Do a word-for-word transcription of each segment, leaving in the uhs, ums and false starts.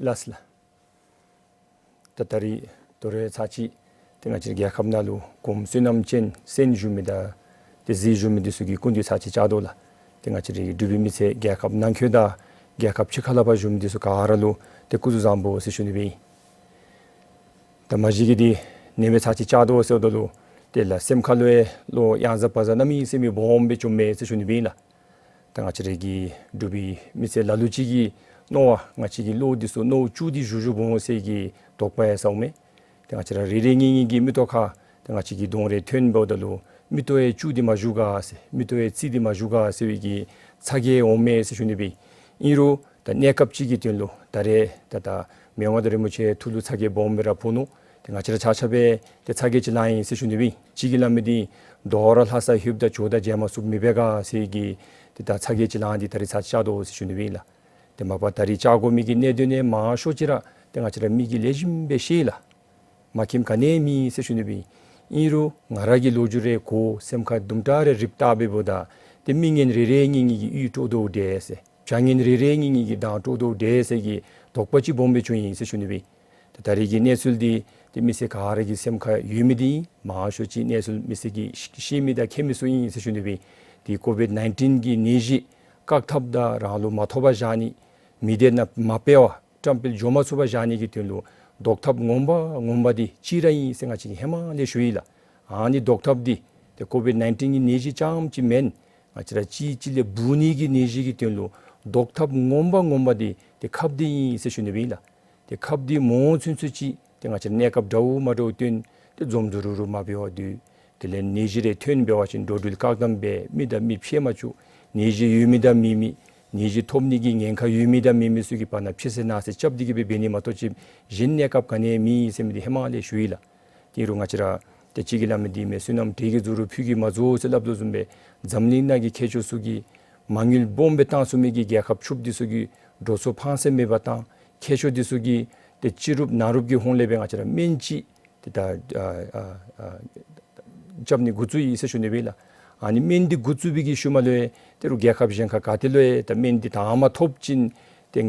ལགས་ལགས། ད་ད་རིས་དོ་རུང་ཚར་གཅིག་ཏེ་ང་བཅས་རྒྱལ་ཁབ་ནང་ལུ་གོངམ་བསོད་ནམས་ཅན་གསན་བཞུགས་མི་དང་ཏེ་གཟིགས་བཞུགས་མི་འདི་ཚུ་གི་སྐུ་མདུན་ཚར་གཅིག་བཅར་དོ་ལགས། ཏེ་ང་བཅས་རའི་འབྲུག་པའི་མི་སེར་རྒྱལ་ཁབ་ནང་འཁོད་དང་རྒྱལ་ཁབ་ཕྱི་ཁ་ལས་ཕར་བཞུགས་མི་འདི་ཚུ་ག་ར་ལུ་ཏེ་སྐུ་གཟུགས་བཟང་པོ་ཟེར་ཞུ་ནི་སྦེ་ཨིན། ད་མ་གཞི་གི་འདི་ནེམ་ཚར་གཅིག་བཅར་དོ་ཟེརཝ་ད་ལུ་ཏེ་ལགས་སེམས་ཁ་ལུ་ཡང་ལོག་ཡང་ཟ་བག་ཟ་གནམ་མེད་ས་མེད་སྦོམ་སྦེ་བྱུངམ་མས་ཟེར་ཞུ་ནི་སྦེ་ཨིན་ལགས། ད་ང་བཅས་རའི་འབྲུག་པའི་མི་སེར་ལ་ལུ་ཅིག་གི་མནོ་བ་ང་བཅས་ཀྱི་བློ་འདི་ཚུ་མནོ་བཅུག་སྟེ་བཞུགས་བཞུགསཔ་འོང་ཟེར་གྱི་དོགས་པ་ཡང་ཟཝ་མས། ཏེ་ང་བཅས་ར་རེ་རེ་གཉིས་གཉིས་ཀྱི་མིག་ཏོ་ཁར་ཏེ་ང་བཅས་ཀྱི་གདོང་རེ་ཐོན་འབདཝ་ད་ལུ་མིག་ཏོ་ཡང་བཅུག་སྟེ་མ་བཞུགས་ག་ཟེར་མིག་ཏོ་ཡང་བཙིར་ཏེ་མ་བཞུགས་ག་ཟེར་བའི་གི་ཚ་གྱང་འོང་མས་ཟེར་ཞུ་ནི་སྦེ་ཨིན། ཨིན་རུང་ད་གནས་སྐབས་ཅིག་གི་དོན་ལུ་ད་རེས་ད་ད་མི་དབང་མངའ་བདག་རིན་པོ་ཆེ་ཐུགས་ལུ་ཚ་གྱང་སྦོམ་སྦེ་ར་ཕོག་ནུག། ཏེ་ང་བཅས་ར་ཆ་ཁྱབ་སྦེ་ཏེ་ཚ་གྱང་ཅིག་ལང་ཡི་ཟེར་ཞུ་ནི་སྦེ་ཨིན། གཅིག་གིས་སླབ་མི་འདི་དོ་རུང་ལྷ་ས་ལྷོདཔ་ད་ཇོ་བདག་མཇལ་མ་ཚུགསཔ་མི་འབད་ག་ཟེར་གྱི་ཏེ་ད་ཚ་གྱང་ཅིག་ལང་སྟེ་ད་རིས་ཚར་གཅིག་བཅར་དོ་ཟེར་ཞུ་ནི་སྦེ་ཨིན་ལགས། ཏེ་མ་པ་ད་རིས་བཅར་དགོ་མི་གི་གནད་དོན་ཡང་མང་ཤོས་ཅིག་ར་ཏེ་ང་བཅས་ར་མི་གིས་ལེགས་ཤོམ་སྦེ་ཤེས་ལགས། མ་མཁྱེནམ་ག་ནི་ཡང་མེད་ཟེར་ཞུ་ནི་སྦེ་ཨིན། ཨིན་རུང་ང་ར་གི་ལོ་རྒྱུས་རེ་གོ་སེམས་ཁར་དུམ་གྲ་རེ་རིགཔ་ལྟ་སྦེ་འབདཝ་ད་ཏེ་མི་ངན་རེ་རེ་གཉིས་གཉིས་ཀྱི་ཡིད་སྤྲོ་དོ་འདྲས་ཟེར་བྱ་ངན་རེ་རེ་གཉིས་གཉིས་ཀྱི་གདངས་སྤྲོ་དོ་འདྲས་ཟེར་གྱི་དོགས་པ་ཅིག་སྦོམ་སྦེ་བྱུང་ཡི་ཟེར་ཞུ་ནི་སྦེ་ཨིན། ཏེ་ད་རིས་ཀྱི་གནས་ཚུལ་འདི་ཏེ་མི་སེར་ག་ར་གི་སེམས་ཁར་ཡོད་མི་འདི་ཨིན། མང་ཤོས་ཅིག་གནས་ཚུལ་མི་སེར་གྱིས་ཤེས་མི་དང་མཁྱེན་མི་ཚུ་ཨིན་ཟེར་ཞུ་ནི་སྦེ་ཨིན། ཏེ་ཀོ་བིཌ་ནའིན་ཊིན་གྱི་ནད་གཞི་བཀག་ཐབས་དང་རང་ལུ་མ་ཐོབ་པར་བཞག་ནི་མི་སྡེ་ནང་མ་སྤེལ་བར་བཀྲམ་སྤེལ་འགྱོ་མ་ཚུགས་པར་བཞག་ནི་གི་དོན་ལུ་བཟློག་ཐབས་ངོ་མ་ངོ་མ་འདི་གཅིག་ར་ཨིན་ཟེར་ང་བཅས་ཀྱིས་ཧེ་མ་ལས་ཞུ་ཡི་ལགས། ཨ་ནི་བཟློག་ཐབས་འདི་ཏེ་ཀོ་བིཌ་ནའིན་ཊིན་གྱི་ནད་གཞི་རྐྱངམ་ཅིག་མེན། ང་བཅས་ར་གཅིག་གཅིག་ལས་འབུ་ནི་གི་ནད་གཞི་གི་དོན་ལུ་བཟློག་ཐབས་ངོ་མ་ངོ་མ་འདི་ཏེ་ཁབ་འདི་ཨིན་ཟེར་ཞུ་ནི་སྦེ་ཨིན་ལགས། ཏེ་ཁབ་འདི་མང་ཚུན་ཚོད་ཅིག་ཏེ་ང་བཅས་ར་གནས་སྐབས་འདྲཝ་མ་འདྲཝ་བསྟུན་ཏེ་འཛོམས་འདུ་རུབ་རུབ་མ་འབད་བར་སྡོད། དེ་ལས་ནད་གཞི་རེ་ཐོན་འབད་བ་ཅིན་འགྲོ་འགྲུལ་བཀག་དམ་འབད། མི་དང་མི་ཕྱད་མ་བཅུག། ནད་གཞི་ཡོད་མི་དང་མེད་མི་ནད་གཞི་ཐོབ་ནི་གི་ཉེན་ཁ་ཡོད་མི་དང་མེད་མི་ཚུ་གི་བར་ན་ཕྱད་སེལ་ནང་སེལ་རྐྱབ་སྟེ་གི་སྦེ་འབད་ནི་མ་གཏོགས་ཅིག་གཞན་གནས་སྐབས་ག་ནི་ཡང་མེད་ཟེར་མི་འདི་ཧེ་མ་ལས་ཞུ་ཡི་ལགས། ཏེ་ཨིན་རུང་ང་བཅས་ར་ཏེ་གཅིག་གིས་སླབ་མི་འདི་མས། བསོད་ནམས་དྲེད་ཀྱིས་རྫོགས་རུང་ཕུད་ཀྱིས་མ་རྫོགས་ཟེར་སླབ་དོ་བཟུམ་སྦེ་འཛམ་གླིང་ནང་གི་མཁས་མཆོག་ཚུ་གིས་མ་དངུལ་སྦོམ་སྦེ་བཏང་ཚུགས་མི་གི་རྒྱལ་ཁབ་ཕྱུགཔོ་འདི་ཚུ་གིས་འགྲོ་སོང་ཕངས་སེམས་མེད་པར་བཏང་། མཁས་མཆོག་འདི་ཚུ་གིས་ཏེ་ཕྱི་རུབ་ནང་རུབ་ཀྱི་ཧོང་ལས་སྦེ་ང་བཅས་ར་སྨན་ཅིག་ཏེ་ད་ཨ་ཨ་ཨ་རྐྱབ་ནི་འགོ་བཙུགས་ཡི་ཟེར་ཞུ་ནི་སྦེ་ཨིན་ལགས། ཨ་ནི་སྨན་འདི་འགོ་བཙུགས་པའི་གི་ཤུལ་མ་ལུ་ཡང་ཏེ་རུང་རྒྱལ་ཁབ་གཞན་ཁར་ག་ཏེ་ལུ་ཡང་ད་སྨན་འདི་དང་པ་ཐོབ་ཅིན་ཏེ་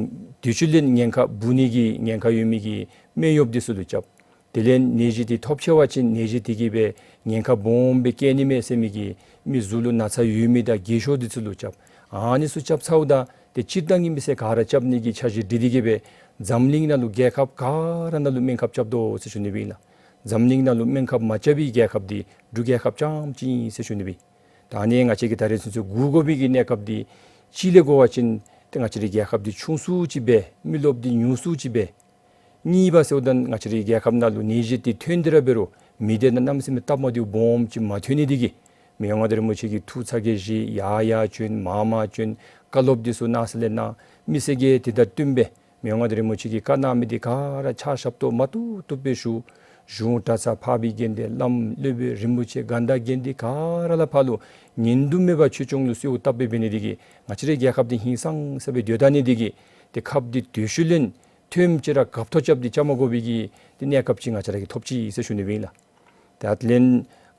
དུས་ཚོད་ལས་ཉེན་ཁ་འབུ་ནི་གི་ཉེན་ཁ་ཡོད་མི་གི་སྨན་གཡོགཔོ་འདི་ཚུ་ལུ་རྐྱབ། དེ་ལས་ནད་གཞི་འདི་ཐོབ་ཆེ་བ་ཅིན་ནད་གཞི་འདི་གིས་སྦེ་ཉེན་ཁ་སྦོམ་སྦེ་བཀལ་ནི་མས་ཟེར་མི་གི་མི་གཟུགས་ལུ་ན་ཚ་ཡོད་མི་དང་རྒས་ཤོས་འདི་ཚུ་ལུ་རྐྱབ། ཨ་ནི་ཚུ་རྐྱབ་ཚརཝ་ད་ཏེ་སྤྱིར་བཏང་གི་མི་སེར་ག་ར་རྐྱབ་ནི་གི་འཆར་གཞི་སྒྲིག་སྟེ་གི་སྦེ་འཛམ་གླིང་ནང་ལུ་རྒྱལ་ཁབ་ག་ར་ནང་ལུ་སྨན་ཁབ་རྐྱབ་དོ་ཟེར་ཞུ་ནི་སྦེ་ཨིན་ལགས། འཛམ་གླིང་ནང་ལུ་སྨན་ཁབ་མ་རྐྱབ་པའི་རྒྱལ་ཁབ་འདི་འབྲུག་རྒྱལ་ཁབ་རྐྱངམ་ཅིག་ཨིན་ཟེར་ཞུ་ནི་སྦེ་ཨིན། ད་ཨ་ནི་ང་བཅས་ཀྱིས་ད་རེས་ཚུན་ཚོད་སྒུག་དགོ་པའི་གི་གནས་སྐབས་འདི་གཅིག་ལས་འགོ་བ་ཅིན་ཏེ་ང་བཅས་རའི་རྒྱལ་ཁབ་འདི་ཆུང་སུ་ཅིག་སྦེ་མི་རློབས་འདི་ཉུང་སུ་ཅིག་སྦེ། གཉིས་པ་ཟེརཝ་ད་ང་བཅས་རའི་རྒྱལ་ཁབ་ནང་ལུ་ནད་གཞི་འདི་ཐོན་ཏེ་ར་འབད་རུང་མི་སྡེ་ནང་གནམ་མེད་ས་མེད་སྟབས་མ་བདེཝ་སྦོམ་ཅིག་མ་ཐོན་ནི་འདི་གིས་མི་དབང་མངའ་བདག་རིན་པོ་ཆེ་གི་ཐུགས་ཚ་གྱང་བཞེས་ཡར་ཡར་བྱོན་མར་མར་བྱོན། བཀའ་སློབ་འདི་ཚུ་གནང་ས་ལས་གནང་། མི་སེར་གྱིས་དེ་དང་བསྟུན་སྦེ་མི་དབང་མངའ་བདག་རིན་པོ་ཆེ་གིས་བཀའ་གནང་མི་འདི་ག་ར་ཕྱག་ཞབས་ཏོག་མ་བཏུབ་བཏུབ་སྦེ་ཞུ། གཞུང་གྲྭ་ཚང་འཕགས་པའི་དགེ་འདུན་བླམ་སློབ་དཔོན་རིན་པོ་ཆེ་དགའ་ལྡན་དགེ་འདུན་ག་ར་ལས་ཕར་ལུ་ཉིན་དུ་མེད་པར་ཆོས་སྐྱོང་ལུ་གསོལཝ་བཏབ་སྦེ་འབད་ནི་འདི་གིས་ང་བཅས་རའི་རྒྱལ་ཁབ་འདི་ཧིང་སངས་ས་སྦེ་སྡོད་ད་ནི་འདི་གིས་ཏེ་ཁབ་འདི་དུས་ཚོད་ལས་ཐོནམ་ཅིག་ར་གབ་ཐོབ་རྐྱབ་སྟེ་རྐྱབ་མ་དགོ་པའི་གི་ཏེ་གནས་སྐབས་ཅིག་ང་བཅས་ར་གིས་ཐོབ་ཅི་ཟེར་ཞུ་ནི་སྦེ་ཨིན་ལགས། ད་ལན་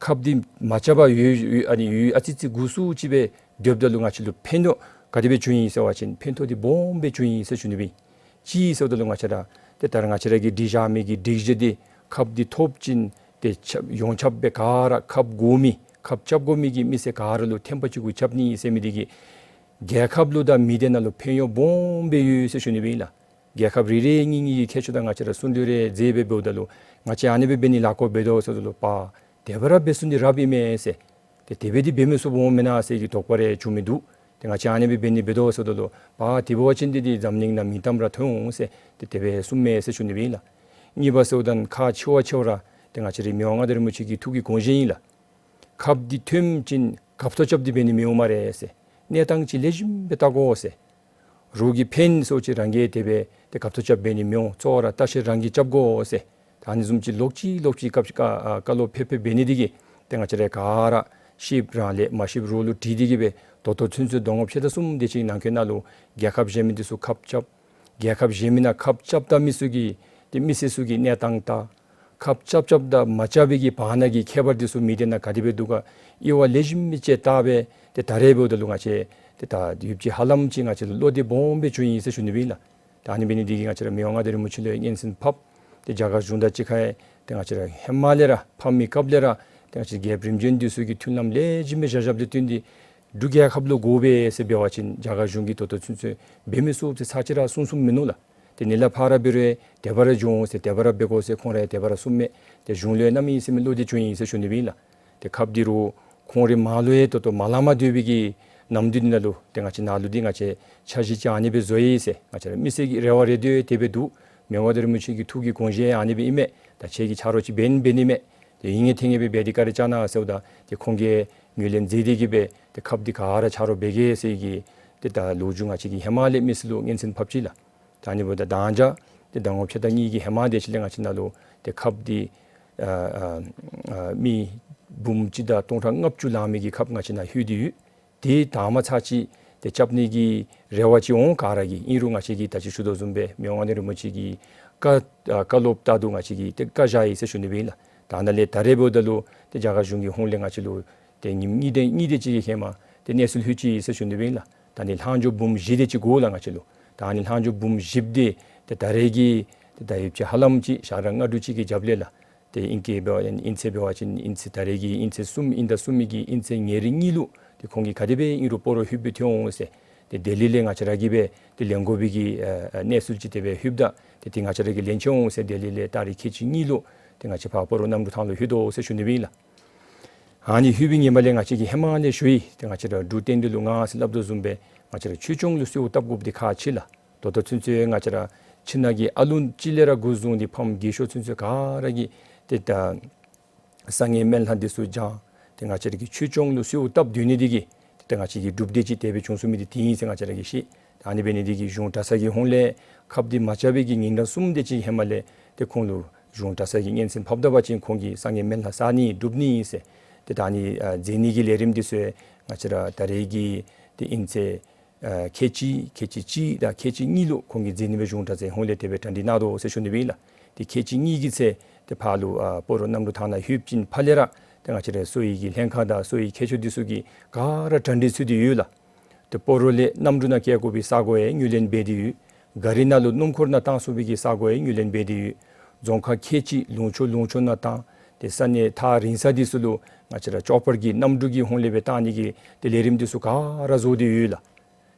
ཁབ་འདི་མ་རྐྱབ་པར་ཡུན་ཡུན་ཨ་ནི་ཡུན་ཨ་ཙི་ཙི་འགོར་སུ་ཅིག་སྦེ་སྡོདཔ་ད་ལུ་ང་བཅས་ལུ་ཕན་ཐོགས་ག་དེ་སྦེ་བྱུང་ཡི་ཟེར་བ་ཅིན་ཕན་ཐོགས་འདི་སྦོམ་སྦེ་བྱུང་ཡི་ཟེར་ཞུ་ནི་སྦེ་ཨིན། ཅིའི་ཟེརཝ་ད་ལུ་ང་བཅས་ར་ཏེ་ད་རེས་ང་བཅས་ར་གིས་སྒྲིག་བཞག་མི་གི་སྒྲིག་གཞི་འདི་ཁབ་འདི་ཐོབ་ཅིན་ཏེ་ཁབ་ཡོངས་ཁྱབ་སྦེ་ག་ར་ཁབ་དགོ་མི་ཁབ་རྐྱབ་དགོ་མི་གི་མི་སེར་ག་ར་ལུ་ཐེམ་པ་གཅིག་གུ་རྐྱབ་ནི་ཨིན་ཟེར་མི་འདི་གིས་རྒྱལ་ཁབ་ལུ་དང་མི་སྡེ་ནང་ལུ་ཕན་ཡོན་སྦོམ་སྦེ་ཡོད་ཟེར་ཞུ་ནི་སྦེ་ཨིན་ལགས། རྒྱལ་ཁབ་རེ་རེ་གཉིས་གཉིས་ཀྱི་མཁས་མཆོག་དང་ང་བཅས་ར་གསུང་གྲོས་རེ་མཛད་སྦེ་འབདཝ་ད་ལུ་ང་བཅས་ཨ་ནི་སྦེ་འབད་ནི་ལཱ་ཁག་འབད་དོ་ཟེརཝ་ད་ལུ་པ་དེ་སྦེ་ར་འབད་ཚུགས་ནི་རབ་ཨིན་མས་ཟེར། ཏེ་དེ་སྦེ་འདི་འབད་མི་ཚུགསཔ་འོང་མེན་ན་ཟེར་གྱི་དོགས་པ་རེ་བྱུང་མི་འདུག། ཏེ་ང་བཅས་ཨ་ནི་སྦེ་འབད་ནི་འབད་དོ་ཟེརཝ་ད་ལུ་པ་དེ་འབད་བ་ཅིན་འདི་འདི་འཛམ་གླིང་ནང་མིང་གཏམ་ར་ཐོན་འོང་ཟེར་ཏེ་དེ་སྦེ་གསུངམ་མས་ཟེར་ཞུ་ནི་སྦེ་ཨིན་ལགས། གཉིས་པ་ཟེརཝ་ད་ཁག་ཆེ་བ་ཆེ་བ་ར་ཏེ་ང་བཅས་རའི་མི་དབང་མངའ་བདག་རིན་པོ་ཆེ་གི་ཐུགས་ཀྱི་དགོངས་བཞེད་ཨིན་ལགས། ཁབ་འདི་ཐོནམ་ཅིག་གབ་ཐོབ་རྐྱབ་སྟེ་འབད་ནི་མི་འོང་སྨ་རེ་ཟེར། གནས་སྟངས་ཅིག་ལེགས་ཤོམ་སྦེ་བལྟ་དགོ་ཟེར། རོགས་ཀྱིས་ཕན་ཟེར་ཅིག་རང་གིས་དེ་སྦེ་ཏེ་གབ་ཐོབ་རྐྱབ་སྦེ་འབད་ནི་མི་འོང་། གཙོ་བོ་ར་བརྟག་ཞིབ་རང་གིས་རྐྱབ་དགོ་ཟེར། ད་ཨ་ནི་བཟུམ་ཅིག་ལོག་ཅི་ལོག་ཅི་བཀའ་བཀའ་བཀའ་སློབ་ཕེབས་ཕེབས་འབད་ནི་འདི་གིས་ཏེ་ང་བཅས་ར་ག་ར་ཤེསཔ་རང་ལས་མ་ཤེསཔ་རོགས་ལུ་དྲི་སྟེ་གི་སྦེ་ད་ལྟོ་ཚུན་ཚོད་ཟླ་ངོ་ཕྱེད་དང་གསུམ་དེ་ཅིག་ནང་འཁོད་ནང་ལུ་རྒྱལ་ཁབ་གཞན་མི་འདི་ཚུ་ཁབ་རྐྱབ། རྒྱལ་ཁབ་གཞན་མི་ནང་ཁབ་རྐྱབ་ད་མི་ཚུ་གི་ཏེ་མི་སེར་ཚུ་གི་གནས་སྟངས་བལྟ། ཁབ་རྐྱབ་རྐྱབ་དང་མ་རྐྱབ་པའི་གི་བར་ན་གི་ཁྱད་པར་འདི་ཚུ་མི་སྡེ་ནང་ག་དེ་སྦེ་འདུག་ག་དབྱེ་བ་ལེགས་ཤོམ་སྦེ་དཔྱད་བལྟ་སྦེ་ཏེ་ད་རེས་འབདཝ་ད་ལུ་ང་བཅས་ཏེ་ད་ཡུདཔ་ཅིག་ཧ་ལམ་ཅིག་ང་བཅས་ལུ་བློ་བདེ་སྦོམ་སྦེ་བྱུང་ཡི་ཟེར་ཞུ་ནི་སྦེ་ཨིན་ལགས། ད་ཨ་ནི་འབད་ནི་འདི་གིས་ང་བཅས་ར་མི་དབང་མངའ་བདག་རིན་པོ་ཆེ་ལུ་སྙན་གསན་ཕབ་སྟེ་རྒྱ་གར་གཞུང་དང་གཅིག་ཁར་ཏེ་ང་བཅས་ར་ཧེ་མ་ལས་ར་ཕམ་མི་སྐབས་ལས་ར་ཏེ་ང་བཅས་རྒྱལཔོ་རིམ་བྱོན་འདི་ཚུ་གིས་མཐུན་ལམ་ལེགས་ཤོམ་སྦེ་བཞག་བཞགཔ་ལས་བརྟེན་ཏེ་འབྲུག་རྒྱལ་ཁབ་ལུ་དགོ་པས་ཟེར་འབད་བ་ཅིན་རྒྱ་གར་གཞུང་གིས་ད་ལྟོ་ཚུན་ཚོད་འབད་མི་ཚུགས་ཟེར་ཚར་གཅིག་ར་གསུངས་གསུངམ་མིན་ནུག་ལགས། ཏེ་ཨ་ནི་ལས་ཕར་འབད་རུང་དེ་སྦེ་ར་འགྱོ་འོང་ཟེར་དེ་སྦེ་ར་འབད་དགོ་ཟེར་ཁོང་ར་དེ་སྦེ་ར་གསུངམ་མས། ཏེ་གཞུང་ལུ་ཡང་གནམ་མེད་ས་མེད་བློ་བདེ་བྱུང་ཡི་ཟེར་ཞུ་ནི་སྦེ་ཨིན་ལགས། ཏེ་ཁབ་འདི་རུང་ཁོང་རའི་མར་ལུ་ཡང་ད་ལྟོ་མ་ལང་མ་སྡོད་པའི་གི་ནམ་དུས་འདི་ནང་ལུ་ཏེ་ང་བཅས་ནཱ་ལུ་འདི་ང་བཅས་འཆར་གཞི་ཅིག་ཨ་ནི་སྦེ་བཟོ་ཡི་ཟེར་ང་བཅས་ར་མི་སེར་གྱི་རེ་བ་རེ་འདོད་དེ་སྦེ་འདུག། མི་དབང་མངའ་བདག་རིན་པོ་ཆེ་གི་ཐུགས་ཀྱི་དགོངས་བཞེད་ཨ་ནི་སྦེ་ཨིན་མས། ད་ཁྱེད་ཀྱིས་ཆ་རོགས་ཅིག་འབད་ནི་འབད་ནི་མས། ཏེ་ཨིན་ངེས་ཐེ་ངེས་སྦེ་འབད་དེ་བཀའ་དྲིན་བསྐྱང་གནང་ཟེརཝ་ད་ཏེ་ཁོང་གིས་ངོས་ལེན་མཛད་དེ་གིས་སྦེ་ཏེ་ཁབ་འདི་ག་ར་ཆ་རོགས་འབད་གེ་ཟེར་གྱི་ཏེ་ད་ལོ་རྒྱུས་ང་བཅས་ཀྱིས་ཧེ་མ་ལས་མི་སེར་ལུ་སྙན་གསན་ཕབ་ཅི་ལགས། ད་ཨ་ནི་འབདཝ་ད་ད་ཅི་ཏེ་ཟླ་ངོ་ཕྱེད་དང་གཉིས་ཀྱི་ཧེ་མ་དེ་ཅིག་ལས་ང་བཅས་ནཱ་ལུ་ཏེ་ཁབ་འདི་ཨ་ཨ་ཨ་མི་འབུམ་གཅིག་དང་སྟོང་ཕྲག་ལྔ་བཅུ་ལང་མི་གི་ཁབ་ང་བཅས་ནཱ་ལྷོད་དེ་ཡོད། ཏེ་ད་མ་ཚར་ཅིག་ཏེ་རྐྱབ་ནི་གི་རེ་བ་ཅིག་འོང་ག་ར་གིས། ཨིན་རུང་ང་བཅས་ཀྱིས་ད་ཅི་ཞུ་དོ་བཟུམ་སྦེ་མི་དབང་མངའ་བདག་རིན་པོ་ཆེ་གི་བཀའ་ཨ་བཀའ་སློབ་ལྟར་དུ་ང་བཅས་ཀྱིས་ཏེ་བཀའ་བཞག་ཡི་ཟེར་ཞུ་ནི་སྦེ་ཨིན་ལགས། ད་ནཱ་ལས་ད་རེས་འབདཝ་ད་ལུ་ཏེ་རྒྱ་གར་གཞུང་གི་ཧོངས་ལས་ང་བཅས་ལུ་ཏེ་ཉིནམ་གཉིས་དེ་གཉིས་དེ་ཅིག་གི་ཧེ་མ་ཏེ་གནས་ཚུལ་ལྷོད་ཅི་ཟེར་ཞུ་ནི་སྦེ་ཨིན་ལགས། ད་ཨ་ནི་ལྷག་འཕྲོ་འབུམ་བཞི་དེ་ཅིག་དགོ་ལགས་ང་བཅས་ལུ། ད་ཨ་ནི་ལྷག་འཕྲོ་འབུམ་བཞི་དེ་ཏེ་ད་རེས་ཀྱི་ཏེ་ད་ཡོདཔ་ཅིག་ཧ་ལམ་ཅིག་ཞག་ར་ལྔ་དྲུག་ཅིག་གི་རྒྱབ་ལས་ལགས། ཏེ་ཨིན་སྐད་འབད་བ་ཨིན་ཚེས་འབད་བ་ཅིན་ཨིན་ཚེས་ད་རེས་ཀྱི་ཨིན་ཚེས་གསུམ་ཨིན་ཟླ་གསུམ་གྱི་ཨིན་ཚེས་ཉེར་གཉིས་ལུ་ཏེ་ཁོང་གིས་ག་དེ་སྦེ་ཨིན་རུང་སྤ་རོ་ལྷོད་སྦེ་ཐོན་འོང་ཟེར། ཏེ་ལྡི་ལི་ལས་ང་བཅས་ར་གིས་སྦེ་ཏེ་ལེན་དགོ་པའི་གི་ཨ་ཨ་གནས་ཚུལ་ཅིག་དེ་སྦེ་ལྷོདཔ་ད་ཏེ་ཏེ་ང་བཅས་ར་གིས་ལེན་ཆི་འོང་ཟེར་ལྡི་ལི་ལས་ཏ་རིག་ཁལ་གཅིག་གཉིས་ལུ་ཏེ་ང་བཅས་ཕར་སྤ་རོ་གནམ་གྲུ་ཐང་ལུ་ལྷོད་དོ་ཟེར་ཞུ་ནི་སྦེ་ཨིན་ལགས། ཨ་ནི་ལྷོད་པའི་ཉིནམ་ལས་ང་བཅས་ཀྱིས་ཧེ་མ་ལས་ཞུ་ཡི། ཏེ་ང་བཅས་ར་འབྲུག་བསྟན་འཛིན་ལུ་ང་ཟེར་སླབ་དོ་བཟུམ་སྦེ་ང་བཅས་ར་ཆོས་སྐྱོང་ལུ་གསོལཝ་བཏབ་དགོཔ་འདི་ཁག་ཆེ་ལགས། ད་ལྟོ་ཚུན་ཚོད་ང་བཅས་ར་ཕྱི་ནང་གི་ཨ་ལུ་ཅིག་ལས་ར་འགོ་བཟུང་སྟེ་ཕམ་རྒས་ཤོས་ཚུན་ཚོད་ག་ར་གིས་ཏེ་ད་བསང་གནས་སྨན་ལྷ་འདི་ཚུ་བགྱང་སྟེ་ང་བཅས་ར་གི་ཆོས་སྐྱོང་ལུ་གསོལཝ་བཏབ་སྡོད་ནི་འདི་གིས་ཏེ་ད་ང་བཅས་ཀྱི་སྒྲུབ་སྡེ་ཅིག་དེ་སྦེ་བྱུང་ཚུགས་མི་འདི་དེ་ཨིན་ཟེར་ང་བཅས་ར་གིས་ཤེས། ད་ཨ་ནི་འབད་ནི་འདི་གིས་གཞུང་གྲྭ་ཚང་གི་ཧོངས་ལས་ཁབ་འདི་མ་རྐྱབ་པའི་གི་ཉིན་གྲངས་གསུམ་དེ་ཅིག་ཧེ་མ་ལས་ཏེ་ཁོང་ལུ་གཞུང་གྲྭ་ཚང་གིས་སྙན་གསན་ཕབ་ད་པ་ཅིན་ཁོང་གིས་བསང་གནས་སྨན་ལྷ་བསག་ནི་སྒྲུབ་ནི་ཨིན་ཟེར། ཏེ་ད་ཨ་ནི་ཨ་མཛད་ནི་གི་ལས་རིམ་འདི་ཚུ་ང་བཅས་ར་ད་རེས་ཀྱི་ཏེ་ཨིན་ཚེས་ཨ་ཁལ་གཅིག་ཁལ་གཅིག་གཅིག་དང་ཁལ་གཅིག་གཉིས་ལུ་ཁོང་གིས་མཛད་ནི་སྦེ་གཞུང་གྲྭ་ཚང་ཧོངས་ལས་དེ་སྦེ་གྲ་སྒྲིག་གནང་དོ་ཟེར་ཞུ་ནི་སྦེ་ཨིན་ལགས། ཏེ་ཁལ་གཅིག་གཉིས་ཀྱི་ཚེ་ཏེ་ཕར་ལུ་ཨ་སྤ་རོ་གནམ་གྲུ་ཐང་ནང་ལྷོད་ཞིནམ་ཕར་ལས་ར་ཏེ་ང་བཅས་ར་གསོ་བའི་གི་ལྷན་ཁག་དང་གསོ་བའི་མཁས་མཆོག་འདི་ཚུ་གིས་ག་ར་གྲ་སྒྲིག་ཚུད་དེ་ཡོད་ལགས། ཏེ་སྤ་རོ་ལས་གནམ་གྲུ་ནང་བསྐྱལ་དགོ་པའི་ས་གོ་ཡང་ངོས་ལེན་འབད་དེ་ཡོད། ག་རི་ནང་ལུ་སྣུམ་འཁོར་ནང་བཏང་ཚུགས་པའི་གི་ས་གོ་ཡང་ངོས་ལེན་འབད་དེ་ཡོད། རྫོང་ཁག་ཁལ་གཅིག་ལུང་ཕྱོགས་ལུང་ཕྱོགས་ནང་བཏང་སྟེ་ས་གནས་ཐག་རིང་ས་འདི་ཚུ་ལུ་ང་བཅས་ར་ཅོ་པར་གྱི་གནམ་གྲུ་གི་ཧོངས་ལས་སྦེ་བཏང་ནི་གི་ཏེ་ལས་རིམ་འདི་ཚུ་ག་ར་བཟོ་སྟེ་ཡོད་ལགས།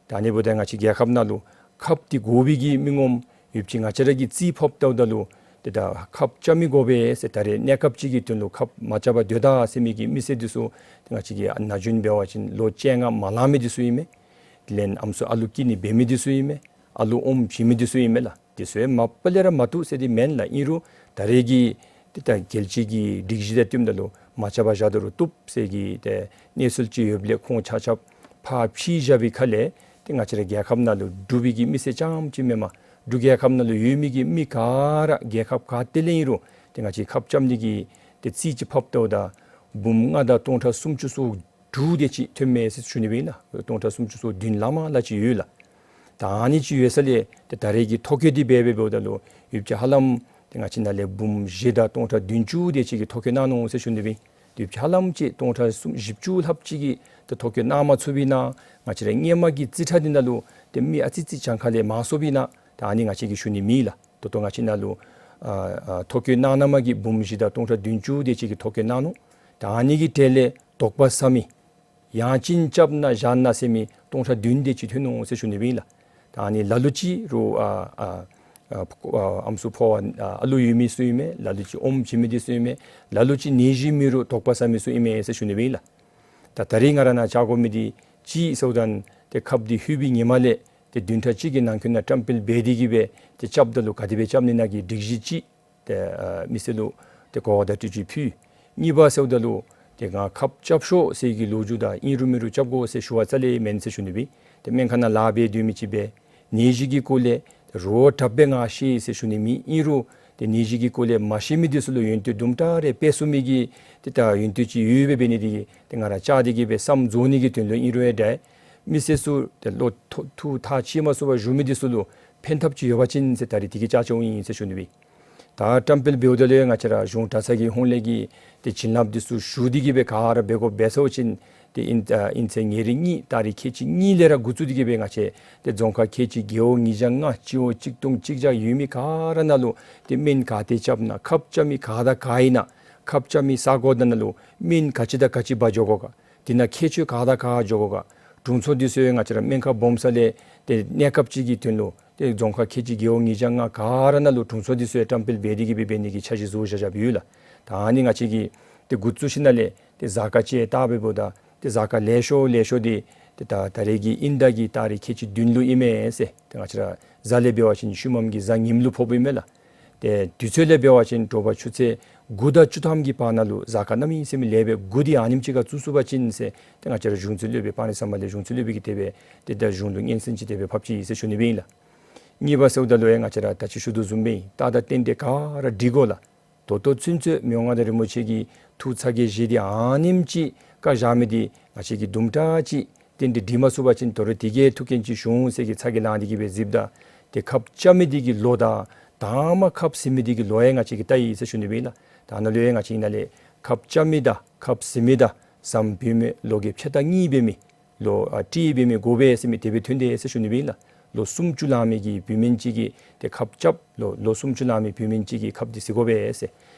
ད་ཨ་ནི་འབདཝ་ད་ང་བཅས་རྒྱལ་ཁབ་ནང་ལུ་ཁབ་འདི་དགོ་པའི་གི་མི་ངོམ་ཡོདཔ་ཅིག་ང་བཅས་ར་གིས་རྩིས་ཕབ་བལྟཝ་ད་ལུ་ཏེ་ད་ཁབ་རྐྱབ་མི་དགོ་པས་ཟེར་ད་རེས་གནས་སྐབས་ཅིག་གི་དོན་ལུ་ཁབ་མ་རྐྱབ་པར་སྡོད་ད་ཟེར་མི་གི་མི་སེར་འདི་ཚུ་ཏེ་ང་བཅས་ཀྱི་ཨ་ན་གཞོན་འབད་བ་ཅིན་ལོ་བཅོ་ལྔ་མ་ལང་མི་འདི་ཚུ་ཨིན་མས། ལན་ཨམ་སྲུ་ཨ་ལུ་སྐྱེ་ནི་འབད་མི་འདི་ཚུ་ཨིན་མས། ཨ་ལུ་ཨོམ་བྱིན་མི་འདི་ཚུ་ཨིན་མས་ལགས། འདི་ཚུ་ཡང་མ་པ་ལས་ར་མ་བཏུབ་ཟེར་འདི་མེན་ལགས། ཨིན་རུང་ད་རེས་ཀྱི་ཏེ་ད་རྒྱལ་སྤྱི་གི་སྒྲིག་གཞི་དང་བསྟུནམ་ད་ལུ་མ་རྐྱབ་པར་བཞག་ད་རུང་བཏུབ་ཟེར་གྱི་ཏེ་གནས་ཚུལ་ཅིག་ཡོདཔ་ལས་ཁོང་ཆ་ཁྱབ་ཕར་ཕྱིར་བཞག་པའི་ཁ་ལས་ཏེ་ང་བཅས་ར་རྒྱལ་ཁབ་ནང་ལུ་འབྲུག་པའི་གི་མི་སེར་རྐྱངམ་ཅིག་མེན་པར་འབྲུག་རྒྱལ་ཁབ་ནང་ལུ་ཡོད་མི་གི་མི་ག་ར་རྒྱལ་ཁབ་ག་ཏེ་ལས་ཨིན་རུང་ཏེ་ང་བཅས་ཁབ་རྐྱབ་ནི་གི་ཏེ་རྩིས་ཅིག་ཕབ་བལྟཝ་ད་འབུམ་ལྔ་དང་སྟོང་ཕྲག་སུམ་ཅུ་སོ་དྲུག་དེ་ཅིག་ཐོནམ་མས་ཟེར་ཞུ་ནི་སྦེ་ཨིན་ལགས། སྟོང་ཕྲག་སུམ་ཅུ་སོ་བདུན་ལང་མ་ལ་ཅིག་ཡོད་ལགས། ད་ཨ་ནི་ཅིག་ཡོད་ས་ལས་ཏེ་ད་རེས་ཀྱི་ཐོ་བཀོད་འདི་འབད་འབད་འབདཝ་ད་ལུ་ཡོདཔ་ཅིག་ཧ་ལམ་ཏེ་ང་བཅས་ནཱ་ལས་འབུམ་བཞི་དང་སྟོང་ཕྲག་བདུན་ཅུ་དེ་ཅིག་གིས་ཐོ་བཀོད་གནང་ནུག་ཟེར་ཞུ་ནི་སྦེ་ཨིན། ཡོདཔ་ཅིག་ཧ་ལམ་ཅིག་སྟོང་ཕྲག་སུམ་བཞི་བཅུ་ལྷགཔ་ཅིག་གིས་ཏེ་ཐོ་བཀོད་གནང་མ་ཚུགས་པས་ན་ང་བཅས་ར་སྔོན་མ་གི་རྩིས་ཁྲ་འདི་ནང་ལུ་ཏེ་མི་ཨ་ཙི་ཅིག་གྱངས་ཁ་ལས་མང་སོང་པས་ན་ད་ཨ་ནི་ང་བཅས་ཀྱིས་ཞུ་ནི་མེད་ལགས། ད་ལྟོ་ང་བཅས་ནཱ་ལུ་ཨ་ཨ་ཐོ་བཀོད་གནང་གནངམ་གི་འབུམ་བཞི་དང་སྟོང་ཕྲག་བདུན་ཅུ་དེ་ཅིག་གིས་ཐོ་བཀོད་གནང་ནུག། ད་ཨ་ནི་གི་གྲས་ལས་དོགས་པ་ཟ་མི་ཡང་ཅིན་རྐྱབ་ན་བཞག་ན་ཟེར་མི་སྟོང་ཕྲག་བདུན་དེ་ཅིག་ཐོན་ནུག་ཟེར་ཞུ་ནི་སྦེ་ཨིན་ལགས། ད་ཨ་ནི་ལ་ལུ་ཅིག་རུང་ཨ་ཨ་ཨ་ཨམ་སྲུ་ཕོ་བ་ཨ་ཨ་ལུ་ཡོད་མི་ཚུ་ཨིན་མས། ལ་ལུ་ཅིག་ཨོམ་བྱིན་མི་འདི་ཚུ་ཨིན་མས། ལ་ལུ་ཅིག་ནད་གཞི་མེད་རུང་དོགས་པ་ཟ་མི་ཚུ་ཨིན་མས་ཟེར་ཞུ་ནི་སྦེ་ཨིན་ལགས། ད་ད་རེས་ང་ར་ནཱ་བཅར་དགོ་མི་འདི་ཅིག་ཟེརཝ་ད་ཏེ་ཁབ་འདི་ལྷོད་པའི་ཉིནམ་ལས་ཏེ་བདུན་ཕྲག་གཅིག་གི་ནང་འཁོད་ནང་བཀྲམ་སྤེལ་འབད་དེ་གིས་སྦེ་ཏེ་རྐྱབ་ད་ལུ་ག་དེ་སྦེ་རྐྱབ་ནི་ན་གི་སྒྲིག་གཞི་ཅིག་ཏེ་ཨ་མི་སེར་ལུ་ཏེ་གོ་བ་བརྡ་སྤྲོད་ཅིག་ཕུལ། གཉིས་པ་ཟེརཝ་ད་ལུ་ཏེ་ང་ཁབ་རྐྱབ་ཤོག་ཟེར་གྱི་ལོ་རྒྱུས་དང་ཨིན་རུང་མེན་རུང་རྐྱབ་དགོ་ཟེར་ཞུ་བ་རྩ་ལས་མེན་ཟེར་ཞུ་ནི་སྦེ། ཏེ་སྨན་ཁང་ནང་ལཱ་འབད་སྡོད་མི་ཅིག་སྦེ་ནད་གཞི་གི་སྐོར་ལས་རོགས་དྲག་སྦེ་ང་ཤེས་ཟེར་ཞུ་ནི་མེད། ཨིན་རུང་ཏེ་ནད་གཞི་གི་སྐོར་ལས་མ་ཤེས་མི་འདི་ཚུ་ལུ་ཡོན་ཏན་དུམ་གྲ་རེ་སྤེལ་ཚུགས་མི་གི་ཏེ་ད་ཡོན་ཏན་ཅིག་ཡོད་པའི་འབད་ནི་འདི་གིས་ཏེ་ང་ར་བཅར་ཏེ་གིས་སྦེ་བསམ་རྫོགས་ནི་གི་དོན་ལུ་ཨིན་རུང་ཡང་འདྲ། མི་སེར་ཚུ་ཏེ་ལོ་ཐོག་ཐུགས་ཐག་བཅད་མ་ཚུགས་པར་བཞུགས་མི་འདི་ཚུ་ལུ་ཕན་ཐབས་ཅིག་ཡོད་པ་ཅིན་ཟེར་ད་རེས་དེ་གི་བཅར་བཅརཝ་ཨིན་ཟེར་ཞུ་ནི་སྦེ། ད་བཀྲམ་སྤེལ་འབདཝ་ད་ལུ་ང་བཅས་ར་གཞུང་གྲྭ་ཚང་གི་ཧོངས་ལས་ཀྱི་ཏེ་བྱིན་རླབས་འདི་ཚུ་ཞུ་སྟེ་གིས་སྦེ་ག་ར་འབད་དགོཔ་འབད་ཚརཝ་ཅིག་ ཏེ་ཨིན་ཨ་ཨིན་ཚེས་ཉེར་གཉིས་ཏ་རིག་ཁལ་གཅིག་གཉིས་ལས་ར་འགོ་བཙུགས་ཏེ་གི་སྦེ་ང་བཅས་ཏེ་རྫོང་ཁག་ཁལ་གཅིག་རྒེད་འོག་ཉིས་བརྒྱ་ལྔ་སྤྱི་འོག་གཅིག་སྟོང་གཅིག་བརྒྱ་ཡོད་མི་ག་ར་ནང་ལུ་ཏེ་སྨན་ག་ཏེ་རྐྱབ་ན་ཁབ་རྐྱབ་མི་ག་དང་ག་ཨིན་ན་ཁབ་རྐྱབ་མི་ས་གོ་དེ་ནང་ལུ་སྨན་ག་ཅི་དང་ག་ཅི་འབག་འགྱོ་དགོ་ག། དེ་ནང་ཁྱད་ཆོས་ག་དང་ག་འགྱོ་དགོ་ག། དྲུང་འཚོ་འདི་ཚུ་ཡང་ང་བཅས་ར་སྨན་ཁང་སྦོམ་ས་ལས་ཏེ་གནས་སྐབས་ཅིག་གི་དོན་ལུ་ཏེ་རྫོང་ཁག་ཁལ་གཅིག་རྒེད་འོག་ཉིས་བརྒྱ་ལྔ་ག་ར་ནང་ལུ་དྲུང་འཚོ་འདི་ཚུ་ཡང་བཀྲམ་སྤེལ་འབད་དེ་གི་སྦེ་འབད་ནི་གི་འཆར་གཞི་བཟོ་བཞག་བཞགཔ་ཡོད་ལགས། ད་ཨ་ནི་ང་བཅས་ཀྱིས་ཏེ་འགོ་བཙུགས་ཞིནམ་ལས་ཏེ་གཟའ་སྐར་ཅིག་བལྟ་སྦེ་འབདཝ་ད་ཏེ་གཟའ་སྐར་ལེགས་ཤོམ་ལེགས་ཤོམ་འདི་ཏེ་ད་ད་རེས་ཀྱི་དབྱིན་ཟླ་གི་ཏ་རིག་ཁལ་གཅིག་བདུན་ལུ་ཨིན་མས་ཟེར། ཏེ་ང་བཅས་ར་གཟའ་ལས་འབད་བ་ཅིན་ཤུལ་མམ་གྱི་གཟའ་ཉིམ་ལུ་ཕོགཔ་ཨིན་མས་ལགས། ཏེ་དུས་ཚོད་ལས་འབད་བ་ཅིན་དྲོ་པ་ཆུ་ཚོད་དགུ་དང་བཅུ་ཐམ་གྱི་བར་ན་ལུ་གཟའ་སྐར་གནམ་མེད་ས་མེད་ལེགས་པས། འགོ་འདི་ཨ་ནེམ་ཅིག་ཁར་བཙུགས་ཚུགས་པ་ཅིན་ཟེར་ཏེ་ང་བཅས་ར་གཞུང་ཚབ་སློབ་དཔོན་སྤང་རི་ས་མ་ལས་གཞུང་ཚབ་སློབ་དཔོན་གྱིས་དེ་སྦེ་ཏེ་ད་གཞུང་ལུ་སྙན་སེང་ཅིག་དེ་སྦེ་ཕབ་ཅི་ཟེར་ཞུ་ནི་སྦེ་ཨིན་ལགས། གཉིས་པ་ཟེརཝ་ད་ལུ་ཡང་ང་བཅས་ར་ད་ཅི་ཞུ་དོ་བཟུམ་སྦེ་རྟགས་དང་རྟེན་འབྲེལ་ག་ར་འགྲིག་དགོ་ལགས། ད་ལྟོ་ཚུན་ཚོད་མི་དབང་མངའ་བདག་རིན་པོ་ཆེ་གིས་ཐུགས་ཚ་གྱང་བཞེས་ཏེ་ཨ་ནེམ་ཅིག་བཀའ་བཞག་མི་འདི་ང་བཅས་ཀྱིས་དུམ་གྲ་ཅིག་རྟེན་འབྲེལ་འགྲིག་མ་ཚུགས་པ་ཅིན་དོ་རུང་དེ་གིས་ཐུགས་འགན་ཅིག་ཞུ་འོང་ཟེར་གྱི་ཚ་གྱང་ལང་སྟེ་གི་སྦེ་གཟིགསཔ་ད་ཏེ་ཁབ་རྐྱབ་མི་འདི་གི་ལོ་དང་དང་པ་ཁབ་ཟིན་མི་འདི་གི་ལོ་ཡང་ང་བཅས་ཀྱིས་བལྟ་ཡི་ཟེར་ཞུ་ནི་སྦེ་ཨིན་ལགས། ད་ནཱ་ལུ་ཡང་ང་བཅས་ཀྱི་ནང་ལས་ཁབ་རྐྱབ་མི་དང་ཁབ་ཟིན་མི་དང་ཟམ་བུད་མེད་ལོ་རྒས་ཕྱེད་དང་གཉིས་འབད་མི་ལོ་ཨ་ཏི་རི་འབད་མི་དགོ་པས་ཟེར་མི་དེ་སྦེ་ཐོན་དེས་ཟེར་ཞུ་ནི་སྦེ་ཨིན་ལགས། ལོ་སུམ་ཅུ་ལང་མི་གི་བུད་མེད་ཅིག་གིས་ཏེ་ཁབ་རྐྱབ་ལོ་ལོ་སུམ་ཅུ་ལང་མི་བུད་མེད་ཅིག་གིས་ཁབ་འདི་ཟིན་དགོ་པས་ཟེར།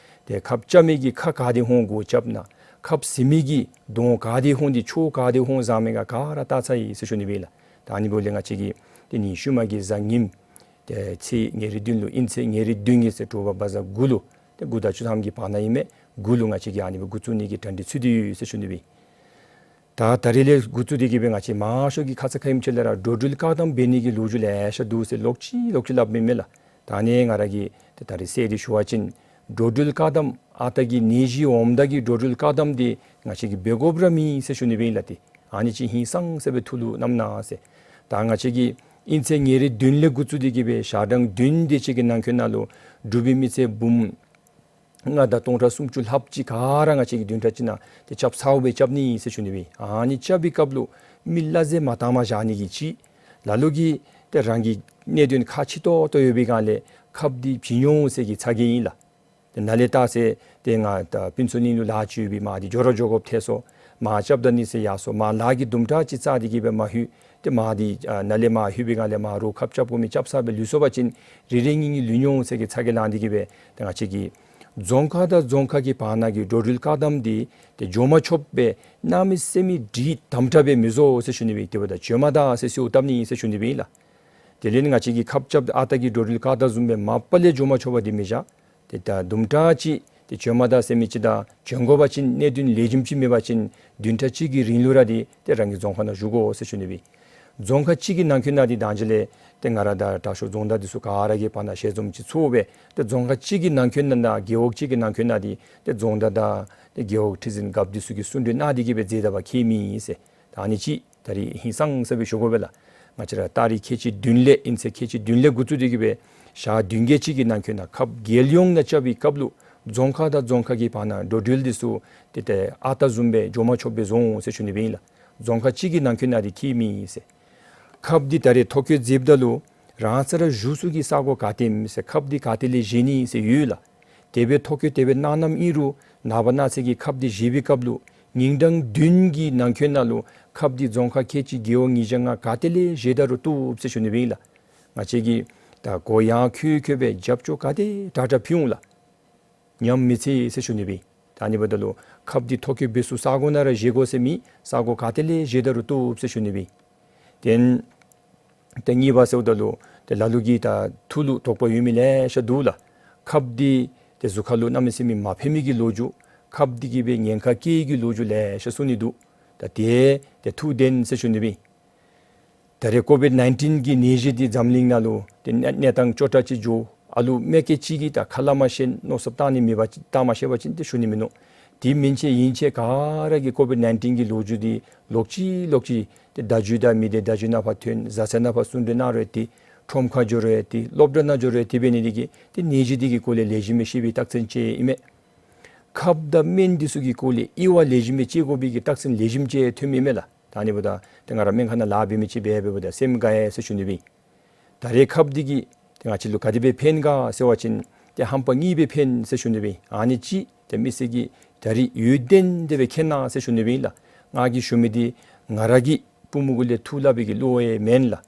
ཏེ་ཁབ་རྐྱབ་མི་གི་ཁ་ག་དེ་ཧོང་སྒོ་རྐྱབ་ན་ཁབ་ཟིན་མི་གི་གདོང་ག་དེ་ཧོང་འདི་ཕྱོགས་ག་དེ་ཧོང་བཟང་མི་ག་ག་ར་བལྟ་ཚར་ཡི་ཟེར་ཞུ་ནི་སྦེ་ཨིན་ལགས། ད་ཨ་ནི་འབདཝ་ལས་ང་བཅས་ཀྱིས་ཏེ་ནི་ཤུལ་མ་གི་གཟའ་ཉིམ་ཏེ་ཚེས་ཉེར་བདུན་ལུ་ཨིན་ཚེས་ཉེར་བདུན་གྱི་ཚེ་དྲོ་པ་བ་ཛ་དགུ་ལུ་ཏེ་དགུ་དང་བཅུ་ཐམ་གྱི་བར་ན་ཨིན་མས། དགུ་ལུ་ང་བཅས་ཀྱིས་ཨ་ནི་སྦེ་འགོ་བཙུགས་ནི་གི་གྲ་སྒྲིག་ཚུད་དེ་ཡོད་ཟེར་ཞུ་ནི་སྦེ་ཨིན། ད་ད་རིས་ལས་འགོ་བཙུགས་ཏེ་གི་སྦེ་ང་བཅས་མང་ཤོས་ཀྱིས་ཁ་ཙ་ཁ་ཉིནམ་ཅིག་ལས་ར་འགྲོ་འགྲུལ་བཀག་དམ་འབད་ནི་གི་ལོ་རྒྱུས་ལེ་ཤ་འདུག་ཟེར་ལོག་ཅི་ལོག་ཅི་སླབ་མི་མས་ལགས། ད་ཨ་ནི་ང་ར་གིས་ད་ད་རིས་གསལ་ཏེ་ཞུ་བ་ཅིན་འགྲོ་འགྲུལ་བཀག་དམ་ཨ་རྟག་གི་ནད་གཞི་འོངམ་ད་གི་འགྲོ་འགྲུལ་བཀག་དམ་འདི་ང་བཅས་ཀྱིས་འབད་དགོཔ་ར་མེད་ཟེར་ཞུ་ནི་སྦེ་ཨིན་ལགས། ཏེ་ཨ་ནི་ཅིག་ཧིང་སངས་ས་སྦེ་ཐུགས་ལུ་བསྣམ་གནང་ཟེར། ད་ང་བཅས་ཀྱིས་ཨིན་ཚེས་ཉེར་བདུན་ལས་འགོ་བཙུགས་ཏེ་གི་སྦེ་ཞག་གྲངས་བདུན་དེ་ཅིག་གི་ནང་འཁོད་ནང་ལུ་འབྲུག་པའི་མི་སེར་འབུམ་ལྔ་དང་སྟོང་ཕྲག་སུམ་ཅུ་ལྷགཔ་ཅིག་ག་ར་ང་བཅས་ཀྱིས་བདུན་ཕྲག་གཅིག་ནང་ཏེ་རྐྱབ་ཚརཝ་སྦེ་རྐྱབ་ནི་ཟེར་ཞུ་ནི་སྦེ་ཨིན། ཨ་ནི་རྐྱབ་པའི་སྐབས་ལུ་མི་ལ་རྫས་མ་བཏང་མ་བཞག་ནི་གི་ཅིག་ལ་ལུ་གིས་ཏེ་རང་གི་གནད་དོན་ཁག་ཆེ་ཏོག་ཏོ་ཡོད་པའི་སྒང་ལས་ཁབ་འདི་བྱིན་འོང་ཟེར་གྱི་ཚ་གྱང་ཨིན་ལགས། ཏེ་ནཱ་ལས་བལྟ་ཟེར་ཏེ་ང་ད་ཕུན་ཚོགས་གླིང་ལུ་ལཱ་ཅིག་ཡོད་པའི་མར་འདི་འགྱོ་ར་འགྱོ་དགོཔ་ཐལ་སོང་། མར་རྐྱབ་ད་ནི་ཟེར་ཡར་སོང་། མར་ལཱ་གི་དུམ་གྲ་ཅིག་བཙགས་ཏེ་གི་སྦེ་མར་ལྷོད། ཏེ་མར་འདི་ཨ་ནཱ་ལས་མར་ལྷོད་པའི་སྒང་ལས་མར་རོགས་ཁབ་རྐྱབ་དགོ་མི་རྐྱབ་ཚར་སྦེ་ལུས་སོང་པ་ཅིན་རེ་རེ་གཉིས་གཉིས་ལུས་འོང་ཟེར་གྱི་ཚ་གྱང་ལང་སྟེ་གི་སྦེ་ཏེ་ང་བཅས་ཀྱིས་རྫོང་ཁག་དང་རྫོང་ཁག་གི་བར་ན་གི་འགྲོ་འགྲུལ་བཀག་དམ་འདི་ཏེ་འགྱོ་མ་ཆོགཔ་སྦེ་གནམ་མེད་ས་མེད་དྲིལ་དམ་དྲག་སྦེ་མི་བཟོ་ཟེར་ཞུ་ནི་སྦེ་ཨིན། དེ་འབདཝ་ད་བྱོན་མ་ད་ཟེར་གསོལཝ་བཏབ་ནི་ཨིན་ཟེར་ཞུ་ནི་སྦེ་ཨིན་ལགས། དེ་ལས་ང་བཅས་ཀྱིས་ཁབ་རྐྱབ་ཨ་རྟག་གི་འགྲོ་འགྲུལ་བཀག་དམ་བཟུམ་སྦེ་མ་པ་ལས་འགྱོ་མ་ཆོག་པ་འདི་མི་བཞག། ཏེ་ད་དུམ་གྲ་ཅིག་ཏེ་བྱོན་མ་ད་ཟེར་མི་ཅིག་དང་བྱོན་དགོ་པ་ཅིན་གནད་དོན་ལེགས་ཤོམ་ཅིག་མེད་པ་ཅིན་བདུན་ཕྲག་གཅིག་གི་རིང་ལུ་ར་འདི་ཏེ་རང་གི་རྫོང་ཁག་ནང་བཞུགས་དགོ་ཟེར་ཞུ་ནི་སྦེ། རྫོང་ཁག་གཅིག་གི་ནང་འཁོད་ནང་འདི་ད་ཅི་ལས་ཏེ་ང་ར་དང་དྲག་ཤོས་རྫོང་བདག་འདི་ཚུ་ག་ར་གི་བར་ན་ཞལ་འཛོམས་ཅིག་ཚོགས་སྦེ་ཏེ་རྫོང་ཁག་གཅིག་གི་ནང་འཁོད་ནང་ད་རྒེད་འོག་གཅིག་གི་ནང་འཁོད་ནང་འདི་ཏེ་རྫོང་བདག་དང་ཏེ་རྒེད་འོག་ཁྲི་འཛིན་རྒཔོ་འདི་ཚུ་གིས་གསུང་གྲོས་གནང་སྟེ་གི་སྦེ་མཛད་ད་པ་ཁྱད་མེད་ཟེར། ད་ཨ་ནི་ཅིག་ད་རིས་ཧིང་སངས་ས་སྦེ་ཞུ་དགོ་པས་ལགས། ང་བཅས་ར་ཏ་རིག་ཁལ་གཅིག་བདུན་ལས་ཨིན་ཚེས་ཁལ་གཅིག་བདུན་ལས་འགོ་བཙུགས་ཏེ་གི་སྦེ་ཞག་བདུན་བརྒྱད་ཅིག་གི་ནང་འཁོད་ནང་ཁབ་རྒྱལ་ཡོངས་ནང་རྐྱབ་པའི་སྐབས་ལུ་རྫོང་ཁག་དང་རྫོང་ཁག་གི་བར་ན་འགྲོ་འགྲུལ་འདི་ཚུ་ཏེ་ཏེ་ཨ་རྟག་བཟུམ་སྦེ་འགྱོ་མ་ཆོགཔ་སྦེ་བཟོ་འོང་ཟེར་ཞུ་ནི་སྦེ་ཨིན་ལགས། རྫོང་ཁག་གཅིག་གི་ནང་འཁོད་ནང་འདི་ཁྱད་མེད་ཟེར། ཁབ་འདི་ད་རེས་ཐོ་བཀོད་མཛདཔ་ད་ལུ་རང་ས་ར་བཞུགས་ས་གི་ས་གོ་ག་ཏེ་ཨིནམ་ཟེར་ཁབ་འདི་ག་ཏེ་ལས་བཞེས་ནི་ཟེར་ཡོད་ལགས། དེ་སྦེ་ཐོ་བཀོད་དེ་སྦེ་གནང་གནངམ་ཨིན་རུང་ནངས་པ་གནངས་ཚེ་གི་ཁབ་འདི་བཞེས་པའི་སྐབས་ལུ་ཉིན་གྲངས་བདུན་གྱི་ནང་འཁོད་ནང་ལུ་ཁབ་འདི་རྫོང་ཁག་ཁལ་གཅིག་རྒེད་འོག་ཉིས་བརྒྱ་ལྔ་ག་ཏེ་ལས་བཞེས་ད་རུང་བཏུབ་ཟེར་ཞུ་ནི་སྦེ་ཨིན་ལགས། ང་བཅས་ཀྱིས་ད་གོ་ཡངས་ཁོད་ཁོད་སྦེ་རྒྱབ་སྐྱོར་ག་དེ་དྲག་དྲག་ཕུལ་འོང་ལགས། ཉམས་མི་ཚད་ཟེར་ཞུ་ནི་སྦེ། ད་ཨ་ནི་འབདཝ་ད་ལུ་ཁབ་འདི་ཐོ་བཀོད་འབད་ས་ས་གོ་ནང་ར་བཞེས་དགོ་ཟེར་མི་ས་གོ་ག་ཏེ་ལས་བཞེས་ད་རུང་བཏུབ་ཟེར་ཞུ་ནི་སྦེ། དེ་ལས་ཏེ་གཉིས་པ་ཟེརཝ་ད་ལུ་ཏེ་ལ་ལུ་གིས་ད་ཐུགས་ལུ་དོགས་པ་ཡོད་མི་ལེ་ཤ་འདུག་ལགས། ཁབ་འདི་ཏེ་གཟུགས་ཁར་ལུ་གནམ་མེད་ས་མེད་མ་ཕན་མི་གི་ལོ་རྒྱུས་ཁབ་འདི་གིས་སྦེ་ཉེན་ཁ་བཀལ་གྱི་ལོ་རྒྱུས་ལེ་ཤ་གསུང་ནི་འདུག། ད་དེ་ཏེ་ཐུགས་བདེན་ཟེར་ཞུ་ནི་སྦེ། ད་རེས་ཀོ་བིཌ་ནའིན་ཊིན་གྱི་ནད་གཞི་འདི་འཛམ་གླིང་ནང་ལུ་ཏེ་གནས་གནས་སྟངས་སྐྱོ་དྲགས་ཅིག་འགྱོ། ཨ་ལུ་མི་སྐྱེ་གཅིག་གིས་ད་ཁ་སླབ་མ་ཤེས་མནོ་བསམ་བཏང་ནི་མེད་པ་ཅིན་བཏང་མ་ཤེས་པ་ཅིན་ཏེ་ཞུ་ནི་མིན་ནུག། དེ་མེན་ཅི་ཨིན་ཅི་ག་ར་གིས་ཀོ་བིཌ་ནའིན་ཊིན་གྱི་ལོ་རྒྱུས་འདི་ལོག་ཅི་ལོག་ཅི་ཏེ་བརྡ་བརྒྱུད་དང་མི་སྡེ་བརྡ་བརྒྱུད་ནང་ཕར་ཐོན། བཟའ་ཚང་ནང་ཕར་གསུང་གྲོས་གནང་རུང་ཏེ་ཁྲོམ་ཁར་འགྱོ་རུང་ཏེ་སློབ་གྲྭ་ནང་འགྱོ་རུང་ཏེ་འབད་ནི་འདི་གིས་ཏེ་ནད་གཞི་འདི་གི་སྐོར་ལས་ལེགས་ཤོམ་སྦེ་ཤེས་པའི་རྟགས་མཚན་ཅིག་ཨིན་མས། ཁབ་དང་སྨན་འདི་ཚུ་གི་སྐོར་ལས་དབྱེ་བ་ལེགས་ཤོམ་སྦེ་དཔྱད་དགོ་པའི་གི་རྟགས་མཚན་ལེགས་ཤོམ་ཅིག་ཐོནམ་ཨིན་མས་ལགས། ད་ཨ་ནི་འབདཝ་ད་ཏེ་ང་ར་སྨན་ཁང་ནང་ལཱ་འབད་མི་ཅིག་འབད་འབདཝ་ད་སེམས་དགའ་ཡི་ཟེར་ཞུ་ནི་སྦེ། ད་རེས་ཁབ་འདི་གིས་ཏེ་ང་བཅས་ལུ་ག་དེ་སྦེ་ཕན་ག་ཟེར་བ་ཅིན་ཏེ་ཧམ་པ་གཉིས་སྦེ་ཕན་ཟེར་ཞུ་ནི་སྦེ། ཨ་ནི་ཅིག་ཏེ་མི་སེར་གྱིས་ད་རེས་ཡོད་དོན་དེ་སྦེ་མཁྱེན་གནང་ཟེར་ཞུ་ནི་སྦེ་ཨིན་ལགས། ང་གིས་ཞུ་མི་འདི་ང་ར་གི་པུས་མོ་གུ་ལས་འཐུ་སླབ་པའི་གི་བློ་ཡང་མེན་ལགས།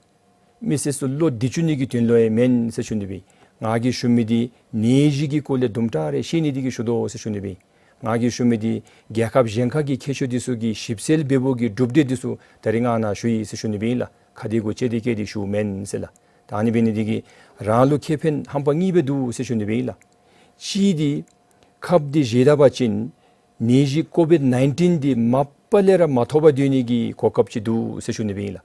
མི་སེར་ཚུ་བློ་བདེ་བཅུག་ནི་གི་དོན་ལུ་ཡང་མེན་ཟེར་ཞུ་ནི་སྦེ། ང་གིས་ཞུ་མི་འདི་ནད་གཞི་གི་སྐོར་ལས་དུམ་གྲ་རེ་ཤེས་ནི་འདི་གིས་ཞུ་དོ་ཟེར་ཞུ་ནི་སྦེ། ང་གིས་ཞུ་མི་འདི་རྒྱལ་ཁབ་གཞན་ཁ་གི་མཁས་མཆོག་འདི་ཚུ་གིས་ཞིབ་འཚོལ་འབད་འབདཝ་གི་གྲུབ་འབྲས་འདི་ཚུ་ད་རིས་ང་ནཱ་ཞུ་ཡི་ཟེར་ཞུ་ནི་སྦེ་ཨིན་ལགས། ཁ་བདེ་གུ་ལྕེ་བདེ་བཀལ་ཏེ་ཞུཝ་མེན་ཟེར་ལགས། ད་ཨ་ནི་འབད་ནི་འདི་གིས་རང་ལུ་ཁེ་ཕན་ཧམ་པ་གཉིས་སྦེ་འདུག་ཟེར་ཞུ་ནི་སྦེ་ཨིན་ལགས། གཅིག་འདི་ཁབ་འདི་བཞེས་ད་པ་ཅིན་ནད་གཞི་ཀོ་བིཌ་ནའིན་ཊིན་འདི་མ་པ་ལས་ར་མ་ཐོབ་པར་སྡོད་ནི་གི་གོ་སྐབས་ཅིག་འདུག་ཟེར་ཞུ་ནི་སྦེ་ཨིན་ལགས།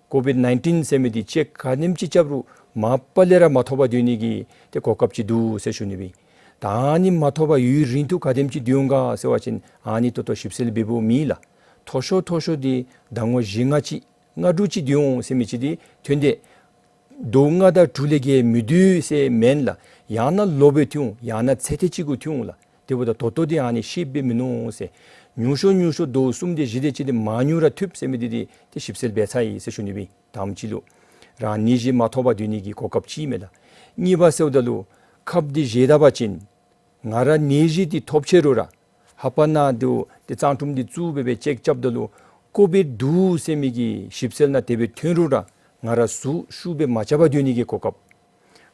ཀོ་བིཌ་ནའིན་ཊིན་ཟེར་མི་འདི་ཅེཀ་ག་དེམ་ཅིག་རྐྱབ་རུང་མ་པ་ལས་ར་མ་ཐོབ་པར་སྡོད་ནི་གི་ཏེ་གོ་སྐབས་ཅིག་འདུག་ཟེར་ཞུ་ནི་སྦེ། ད་ཨ་ནི་མ་ཐོབ་པར་ཡུན་རིང་ཐུང་ག་དེམ་ཅིག་སྡོད་འོང་ག་ཟེར་བ་ཅིན་ཨ་ནི་ད་ལྟོ་ཞིབ་འཚོལ་འབད་འབདཝ་མེད་ལགས། མཐོ་ཤོས་མཐོ་ཤོས་འདི་ཟླ་ངོ་བཞི་ལྔ་ཅིག་ལྔ་དྲུག་ཅིག་སྡོད་འོང་ཟེར་མི་ཅིག་འདི་ཐོན་ཏེ་ཟླཝ་ལྔ་དང་དྲུག་ལས་བརྒལ་མི་སྡོད་ཟེར་མེན་ལགས། ཡང་ན་ལོ་སྦེ་ཐོན་འོང་། ཡང་ན་ཚེ་ཐེངས་གཅིག་གུ་ཐོན་འོང་ལགས། དེ་འབདཝ་ད་ད་ལྟོ་འདི་ཨ་ནི་ཤེསཔ་སྦེ་མིན་ནུག་ཟེར། ཉུང་ཤོས་ཉུང་ཤོས་ཟླཝ་གསུམ་དེ་བཞི་དེ་ཅིག་འདི་མང་ཉུང་ར་ཐུབ་ཟེར་མི་འདི་འདི་ཏེ་ཞིབ་འཚོལ་འབད་ཚར་ཡི་ཟེར་ཞུ་ནི་སྦེ། དང་པ་ཅིག་ལུ་རང་ནད་གཞི་མ་ཐོབ་པར་སྡོད་ནི་གི་གོ་སྐབས་ཅིག་མས་ལགས། གཉིས་པ་ཟེརཝ་ད་ལུ་ཁབ་འདི་བཞེས་ད་པ་ཅིན་ང་ར་ནད་གཞི་འདི་ཐོབ་ཆི་རུང་ར་ཧ་པ་ནང་དུ་ཏེ་གཙང་ཁྲུམ་འདི་བཙུགས་སྦེ་སྦེ་ཅེཀ་རྐྱབ་ད་ལུ་ཀོ་བིཌ་འདུག་ཟེར་མི་གི་ཞིབ་འཚོལ་ནང་དེ་སྦེ་ཐོན་རུང་ར་ང་ར་ཟུག་ཤུགས་སྦེ་མ་རྐྱབ་པར་སྡོད་ནི་གི་གོ་སྐབས།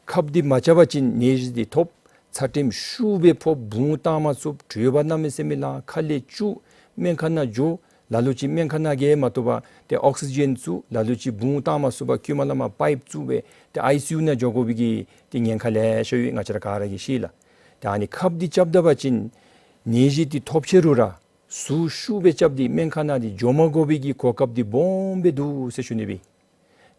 ཁབ་འདི་མ་རྐྱབ་པ་ཅིན་ནད་གཞི་འདི་ཐོབ། ཚད་རིམས་ཤུགས་སྦེ་ཕོག། བུང་བཏང་མ་ཚུགས། དྲོད་འབར་གནམ་མེད་ས་མེད་ལང་། ཁ་ལས་སྐྱུག། སྨན་ཁང་ནང་འགྱོ། ལ་ལུ་ཅིག་སྨན་ཁང་ནང་གི་མ་བཏུབ་པར་ཏེ་ཨོག་སི་ཇེན་བཙུགས། ལ་ལུ་ཅིག་བུང་བཏང་མ་ཚུགས་པར་བཀོད་མ་ལང་མར་པའིཔ་བཙུགས་སྦེ་ཏེ་ཨའི་སི་ཡུ་ནང་འགྱོ་དགོ་པའི་གི་ཏེ་ཉེན་ཁ་ལེ་ཤ་ཡོད། ང་བཅས་ར་ག་ར་གིས་ཤེས་ལགས། ད་ཨ་ནི་ཁབ་འདི་རྐྱབ་ད་པ་ཅིན་ནད་གཞི་འདི་ཐོབ་ཆི་རུང་ར་ཟུག་ཤུགས་སྦེ་རྐྱབ་སྟེ་སྨན་ཁང་ནང་འདི་འགྱོ་མ་དགོ་པའི་གི་གོ་སྐབས་འདི་སྦོམ་སྦེ་འདུག་ཟེར་ཞུ་ནི་སྦེ།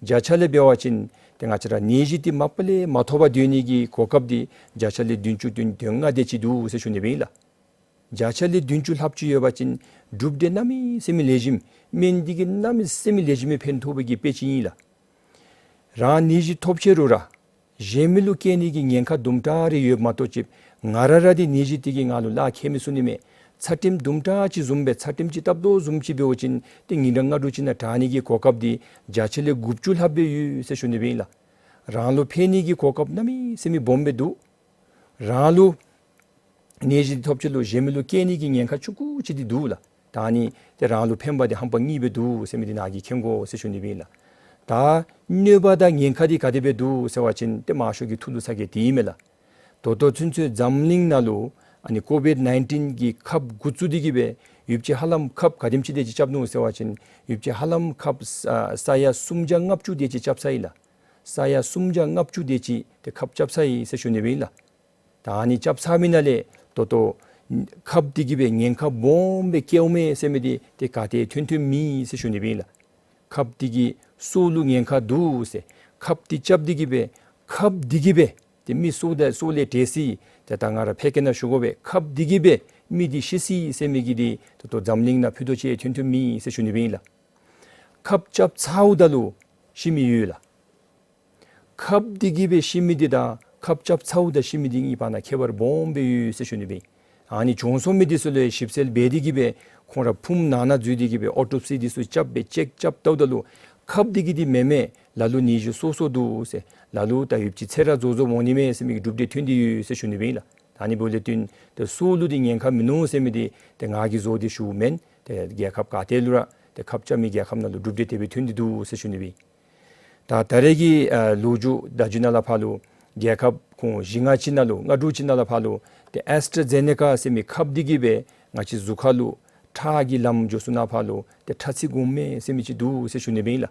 བརྒྱ་ཆ་ལས་འབད་བ་ཅིན་ཏེ་ང་བཅས་ར་ནད་གཞི་འདི་མ་པ་ལས་མ་ཐོབ་པར་སྡོད་ནི་གི་གོ་སྐབས་འདི་བརྒྱ་ཆ་ལས་བདུན་ཅུ་དོན་དོན་ལྔ་དེ་ཅིག་འདུག་ཟེར་ཞུ་ནི་སྦེ་ཨིན་ལགས། བརྒྱ་ཆ་ལས་བདུན་ཅུ་ལྷགཔ་ཅིག་ཡོད་པ་ཅིན་གྲུབ་འབྲས་གནམ་མེད་ས་མེད་ལེགས་ཤོམ། སྨན་འདི་གིས་གནམ་མེད་ས་མེད་ལེགས་ཤོམ་ཕན་ཐོགས་པའི་གི་དཔེ་ཅིག་ཨིན་ལགས། རང་ནད་གཞི་ཐོབ་ཆི་རུང་ར་གཞན་མི་ལུ་བསྐྱལ་ནི་གི་ཉེན་ཁ་དུམ་གྲ་རེ་ཡོདཔ་མ་གཏོགས་ཅིག་ང་ར་ར་འདི་ནད་གཞི་འདི་གིས་ང་ལུ་ལཱ་ཁག་མི་ཚུགས་ནི་མས། ཚད་རིམས་དུམ་གྲ་ཅིག་བཟུམ་སྦེ་ཚད་རིམས་ཅིག་བཏབ་དོ་བཟུམ་ཅིག་འབད་བ་ཅིན་ཏེ་ཉིན་གྲངས་ལྔ་དྲུག་ཅིག་ནང་དྲག་ནི་གི་གོ་སྐབས་འདི་བརྒྱ་ཆ་ལས་དགུ་བཅུ་ལྷགཔ་སྦེ་ཡོད་ཟེར་ཞུ་ནི་སྦེ་ཨིན་ལགས། རང་ལུ་ཕན་ནི་གི་གོ་སྐབས་གནམ་མེད་ས་མེད་སྦོམ་སྦེ་འདུག། རང་ལུ་ནད་གཞི་འདི་ཐོབ་ཆི་ལུ་གཞན་མི་ལུ་བསྐྱལ་ནི་གི་ཉེན་ཁ་ཆུང་ཀུ་ཅིག་འདི་འདུག་ལགས། ད་ཨ་ནི་ཏེ་རང་ལུ་ཕན་པ་འདི་ཧམ་པ་གཉིས་སྦེ་འདུག་ཟེར་མི་འདི་ནཱ་གིས་མཁྱེན་དགོ་ཟེར་ཞུ་ནི་སྦེ་ཨིན་ལགས། ད་གནོད་པ་དང་ཉེན་ཁ་འདི་ག་དེ་སྦེ་འདུག་ཟེར་བ་ཅིན་ཏེ་མང་ཤོས་ཀྱི་ཐུགས་ལུ་ཚ་གྱང་འདི་ཨིན་མས་ལགས། ད་ལྟོ་ཚུན་ཚོད་འཛམ་གླིང་ནང་ལུ་ཨ་ནི་ཀོ་བིཌ་ནའིན་ཊིན་གྱི་ཁབ་འགོ་བཙུགས་ཏེ་གི་སྦེ་ཡུདཔ་ཅིག་ཧ་ལམ་ཁབ་ག་དེམ་ཅིག་དེ་ཅིག་རྐྱབ་ནུག་ཟེར་བ་ཅིན་ཡུདཔ་ཅིག་ཧ་ལམ་ཁབ་ས་ས་ཡ་སུམ་བརྒྱ་ལྔ་བཅུ་དེ་ཅིག་རྐྱབ་ཚར་ཡི་ལགས། ས་ཡ་སུམ་བརྒྱ་ལྔ་བཅུ་དེ་ཅིག་ཏེ་ཁབ་རྐྱབ་ཚར་ཡི་ཟེར་ཞུ་ནི་སྦེ་ཨིན་ལགས། ད་ཨ་ནི་རྐྱབ་ཚར་མི་ནང་ལས་ད་ལྟོ་ཁབ་འདི་གིས་སྦེ་ཉེན་ཁ་སྦོམ་སྦེ་བཀལཝ་མས་ཟེར་མི་འདི་ཏེ་ག་ཏེ་ཐོན་ཐོནམ་མེད་ཟེར་ཞུ་ནི་སྦེ་ཨིན་ལགས། ཁབ་འདི་གིས་སྲོག་ལུ་ཉེན་ཁ་འདུག་ཟེར། ཁབ་འདི་རྐྱབ་སྟེ་གི་སྦེ་ཁབ་འདི་གིས་སྦེ་ཏེ་མི་སྲོག་དང་སྲོག་ལས་བྲལ་སོ་ཡི། ཏེ་ད་ང་ར་ཕལ་སྐད་ནང་ཞུ་དགོ་པས། ཁབ་འདི་གིས་སྦེ་མི་འདི་ཤི་སོ་ཡི་ཟེར་མི་གི་འདི་ད་ལྟོ་འཛམ་གླིང་ནང་ཕུད་རྡོག་ཅིག་ཐོན་ཐོནམ་མེད་ཟེར་ཞུ་ནི་སྦེ་ཨིན་ལགས། ཁབ་རྐྱབ་ཚརཝ་ད་ལུ་ཤི་མི་ཡོད་ལགས། ཁབ་འདི་གིས་སྦེ་ཤི་མི་འདི་དང་ཁབ་རྐྱབ་ཚརཝ་ད་ཤི་མི་འདི་གཉིས་བར་ན་ཁྱད་པར་སྦོམ་སྦེ་ཡོད་ཟེར་ཞུ་ནི་སྦེ། ཨ་ནི་བྱུང་སོང་མི་འདི་ཚུ་ལུ་ཞིབ་འཚོལ་འབད་དེ་གི་སྦེ་ཁོང་ར་ཕུངམ་ནང་ན་འཛུལ་ཏེ་གི་སྦེ་ཨོ་ཊོ་པི་སི་འདི་ཚུ་རྐྱབ་སྦེ་ཅེཀ་རྐྱབ་ལྟཝ་ད་ལུ་ཁབ་འདི་གིས་འདི་མེན་མས། ལ་ལུ་ནད་གཞི་སོ་སོ་འདུག་ཟེར། ལ་ལུ་ད་ཡུདཔ་ཅིག་ཚེ་རབས་རྫོགས་རྫོགསཔ་འོང་ནི་མས་ཟེར་མི་གི་གྲུབ་འབྲས་ཐོན་ཏེ་ཡོད་ཟེར་ཞུ་ནི་སྦེ་ཨིན་ལགས། ད་ཨ་ནི་འབདཝ་ལས་བརྟེན་ཏེ་སྲོག་ལུ་འདི་ཉེན་ཁ་མིན་ནུག་ཟེར་མི་འདི་ཏེ་ང་གིས་བཟོ་སྟེ་ཞུཝ་མེན། ཏེ་རྒྱལ་ཁབ་ག་ཏེ་ལུ་ར་ཏེ་ཁབ་རྐྱབ་མི་རྒྱལ་ཁབ་ནང་ལུ་གྲུབ་འབྲས་དེ་སྦེ་ཐོན་ཏེ་འདུག་ཟེར་ཞུ་ནི་སྦེ། ད་ད་རེས་ཀྱི་ཨ་ལོ་རྒྱུས་བརྡ་བརྒྱུད་ནང་ལས་ཕར་ལུ་རྒྱལ་ཁབ་ཁོང་བཞི་ལྔ་ཅིག་ནང་ལུ་ལྔ་དྲུག་ཅིག་ནང་ལས་ཕར་ལུ་ཏེ་ཨེསི་ཊ་ཛེ་ནེ་ཀ་ཟེར་མི་ཁབ་འདི་གིས་སྦེ་ང་བཅས་གཟུགས་ཁར་ལུ་ཁྲག་གི་ལམ་འགྱོ་ས་ནང་ཕར་ལུ་ཏེ་ཁྲག་ཚིལ་གོང་མ་ཟེར་མི་ཅིག་འདུག་ཟེར་ཞུ་ནི་སྦེ་ཨིན་ལགས།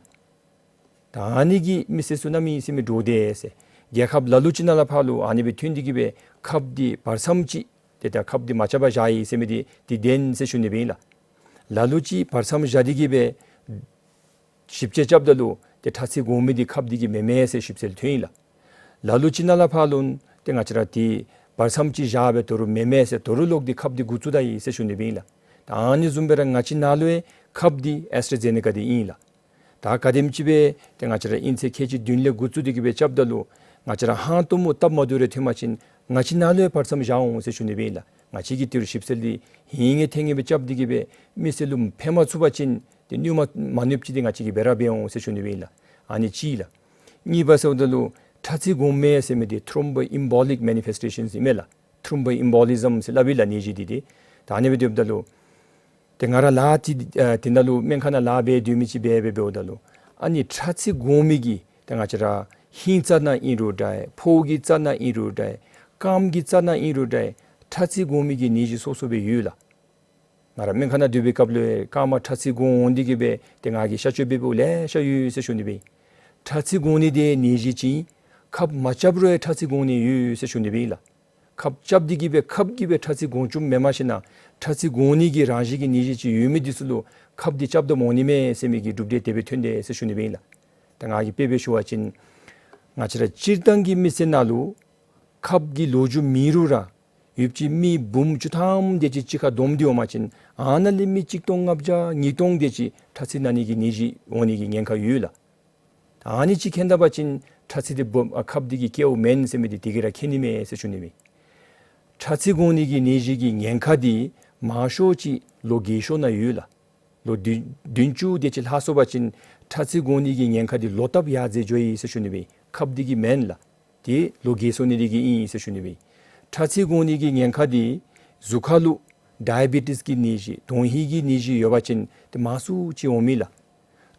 ད་ཨ་ནི་གིས་མི་སེར་ཚུ་གནམ་མེད་ས་མེད་འདྲོག་དེས་ཟེར། རྒྱལ་ཁབ་ལ་ལུ་ཅིག་ནང་ལས་ཕར་ལུ་ཨ་ནི་སྦེ་ཐོན་ཏེ་གི་སྦེ་ཁབ་འདི་བར་མཚམས་ཅིག་ཏེ་ད་ཁབ་འདི་མ་རྐྱབ་པར་བཞག་ཡི་ཟེར་མི་འདི་འདི་བདེན་ཟེར་ཞུ་ནི་སྦེ་ཨིན་ལགས། ལ་ལུ་ཅིག་བར་མཚམས་བཞག་སྟེ་གི་སྦེ་ཞིབ་དཔྱད་རྐྱབ་ད་ལུ་ཏེ་ཁྲག་ཚིལ་གོང་མ་འདི་ཁབ་འདི་གིས་མེན་མས་ཟེར་ཞིབ་འཚོལ་ཐོན་ཡི་ལགས། ལ་ལུ་ཅིག་ནང་ལས་ཕར་ལུ་ཏེ་ང་བཅས་ར་འདི་བར་མཚམས་ཅིག་བཞག་སྦེ་ད་རུང་མེན་མས་ཟེར་ད་རུང་ལོག་སྟེ་ཁབ་འདི་འགོ་བཙུགས་ད་ཡི་ཟེར་ཞུ་ནི་སྦེ་ཨིན་ལགས། ད་ཨ་ནི་བཟུམ་སྦེ་ར་ང་བཅས་ནང་ལུ་ཡང་ཁབ་འདི་ཨེསི་ཊ་ཛེ་ནེ་ཀ་འདི་ཨིན་ལགས། ད་ག་དེམ་ཅིག་སྦེ་ཏེ་ང་བཅས་ར་ཨིན་ཚེས་ཁལ་གཅིག་བདུན་ལས་འགོ་བཙུགས་ཏེ་གི་སྦེ་རྐྱབ་ད་ལུ་ང་བཅས་ར་ཧང་སྟོང་མོ་སྟབས་མ་བདེཝ་རེ་ཐོན་པ་ཅིན་ང་བཅས་ནང་ལུ་ཡང་བར་མཚམས་བཞག་འོང་ཟེར་ཞུ་ནི་སྦེ་ཨིན་ལགས། ང་བཅས་ཀྱིས་ཏི་རུ་ཞིབ་འཚོལ་འདི་ཧིང་ངེ་ཐེང་ངེ་སྦེ་རྐྱབ་སྟེ་གི་སྦེ་མི་སེར་ལུ་ཕན་མ་ཚུགས་པ་ཅིན་ཏེ་གནོད་མ་མ་གནོདཔ་ཅིག་འདི་ང་བཅས་ཀྱིས་འབད་ར་འབད་འོང་ཟེར་ཞུ་ནི་སྦེ་ཨིན་ལགས། ཨ་ནི་གཅིག་ལགས། གཉིས་པ་ཟེརཝ་ད་ལུ་ཁྲག་ཚིལ་གོང་མ་ཟེར་མི་འདི་ཐྲོམ་བོ་ཨེམ་བོ་ལིཀ་མེ་ནི་ཕེསི་ཊེ་ཤཱནསི་ཨིན་མས་ལགས། ཐྲོམ་བོ་ཨེམ་བོ་ལི་ཛམ་ཟེར་སླབ་ཨིན་ལགས་ནད་གཞི་འདི་ཏེ། ད་ཨ་ནི་སྦེ་སྡོདཔ་ད་ལུ་ཏེ་ ཏེ་ང་ར་ལཱ་ཅིག་ཨ་དེ་ནང་ལུ་སྨན་ཁང་ནང་ལཱ་འབད་སྡོད་མི་ཅིག་འབད་འབད་འབདཝ་ད་ལུ་ཨ་ནི་ཁྲག་རྩི་འགོ་མི་གི་ཏེ་ང་བཅས་ར་ཧིང་རྩ་ནང་ཨིན་རུང་འདྲ་ཕོཝ་གི་རྩ་ནང་ཨིན་རུང་འདྲ་རྐངམ་གི་རྩ་ནང་ཨིན་རུང་འདྲ་ཁྲག་རྩི་འགོ་མི་གི་ནད་གཞི་སོ་སོ་སྦེ་ཡོད་ལགས། ང་ར་སྨན་ཁང་ནང་སྡོད་པའི་སྐབས་ལུ་རྐངམ་ཁྲག་རྩི་འགོ་འོང་སྟེ་གིས་སྦེ་ཏེ་ང་གིས་གཤག་བཅོས་འབད་འབདཝ་ལེ་ཤ་ཡོད་ཟེར་ཞུ་ནི་སྦེ་ཨིན། ཁྲག་རྩི་འགོ་ནི་དེ་ནད་གཞི་ཅིག་ཨིན། ཁབ་མ་རྐྱབ་རུང་ཡང་ཁྲག་རྩི་འགོ་ནི་ཡོད་ཟེར་ཞུ་ནི་སྦེ་ཨིན་ལགས། ཁབ་རྐྱབ་སྟེ་གིས་སྦེ་ཁབ་ཀྱིས་སྦེ་ཁྲག་རྩི་འགོ་བཅུགཔ་མེན་མ་ཤེས་ན་ཁྲག་རྩི་འགོ་ནི་གི་རང་བཞིན་གྱི་ནད་གཞི་ཅིག་ཡོད་མི་འདི་ཚུ་ལུ་ཁབ་འདི་རྐྱབ་ད་འོང་ནི་མས་ཟེར་མི་གི་གྲུབ་འབྲས་དེ་སྦེ་ཐོན་དེས་ཟེར་ཞུ་ནི་སྦེ་ཨིན་ལགས། ད་ང་གིས་དཔེ་སྦེ་ཞུ་བ་ཅིན་ང་བཅས་ར་སྤྱིར་བཏང་གི་མི་སེར་ནང་ལུ་ཁབ་ཀྱི་ལོ་རྒྱུས་མེད་རུང་ར་ཡོདཔ་ཅིག་མི་འབུམ་བཅུ་ཐམ་དེ་ཅིག་གཅིག་ཁར་བསྡོམས་ཏེ་འོང་པ་ཅིན་ཨ་ནཱ་ལས་མི་གཅིག་སྟོང་ལྔ་བརྒྱ་ཉིས་སྟོང་དེ་ཅིག་ཁྲག་རྩི་ན་ནི་གི་ནད་གཞི་འོང་ནི་གི་ཉེན་ཁ་ཡོད་ལགས། ཨ་ནི་ཅིག་མཁྱེན་ད་པ་ཅིན་ཁྲག་རྩི་འདི་སྦོམ་ཨ་ཁབ་འདི་གིས་བཀལཝ་མེན་ཟེར་མི་འདི་དེ་གིས་ར་མཁྱེན་ནི་མས་ཟེར་ཞུ་ནི་སྦེ། ཁྲག་རྩི་འགོ་ནི་གི་ནད་གཞི་གི་ཉེན་ཁ་འདི་མང་ཤོས་ཅིག་ལོ་རྒས་ཤོས་ནང་ཡོད་ལགས། ལོ་བདུན་བདུན་ཅུ་དེ་ཅིག་ལྷག་སོང་པ་ཅིན་ཁྲག་རྩི་འགོ་ནི་གི་ཉེན་ཁ་འདི་ལོག་ལྟབ་ཡར་འཛེགས་འགྱོཝ་ཨིན་ཟེར་ཞུ་ནི་སྦེ། ཁབ་འདི་གིས་མེན་ལགས། དེ་ལོ་རྒས་སོང་ནི་དེ་གིས་ཨིན་ཟེར་ཞུ་ནི་སྦེ། ཁྲག་རྩི་འགོ་ནི་གི་ཉེན་ཁ་འདི་གཟུགས་ཁར་ལུ་ཌའི་བི་ཊིས་ཀྱི་ནད་གཞི་དོན་ཧིང་གི་ནད་གཞི་ཡོད་པ་ཅིན་དེ་མང་སུ་ཅིག་འོང་མས་ལགས།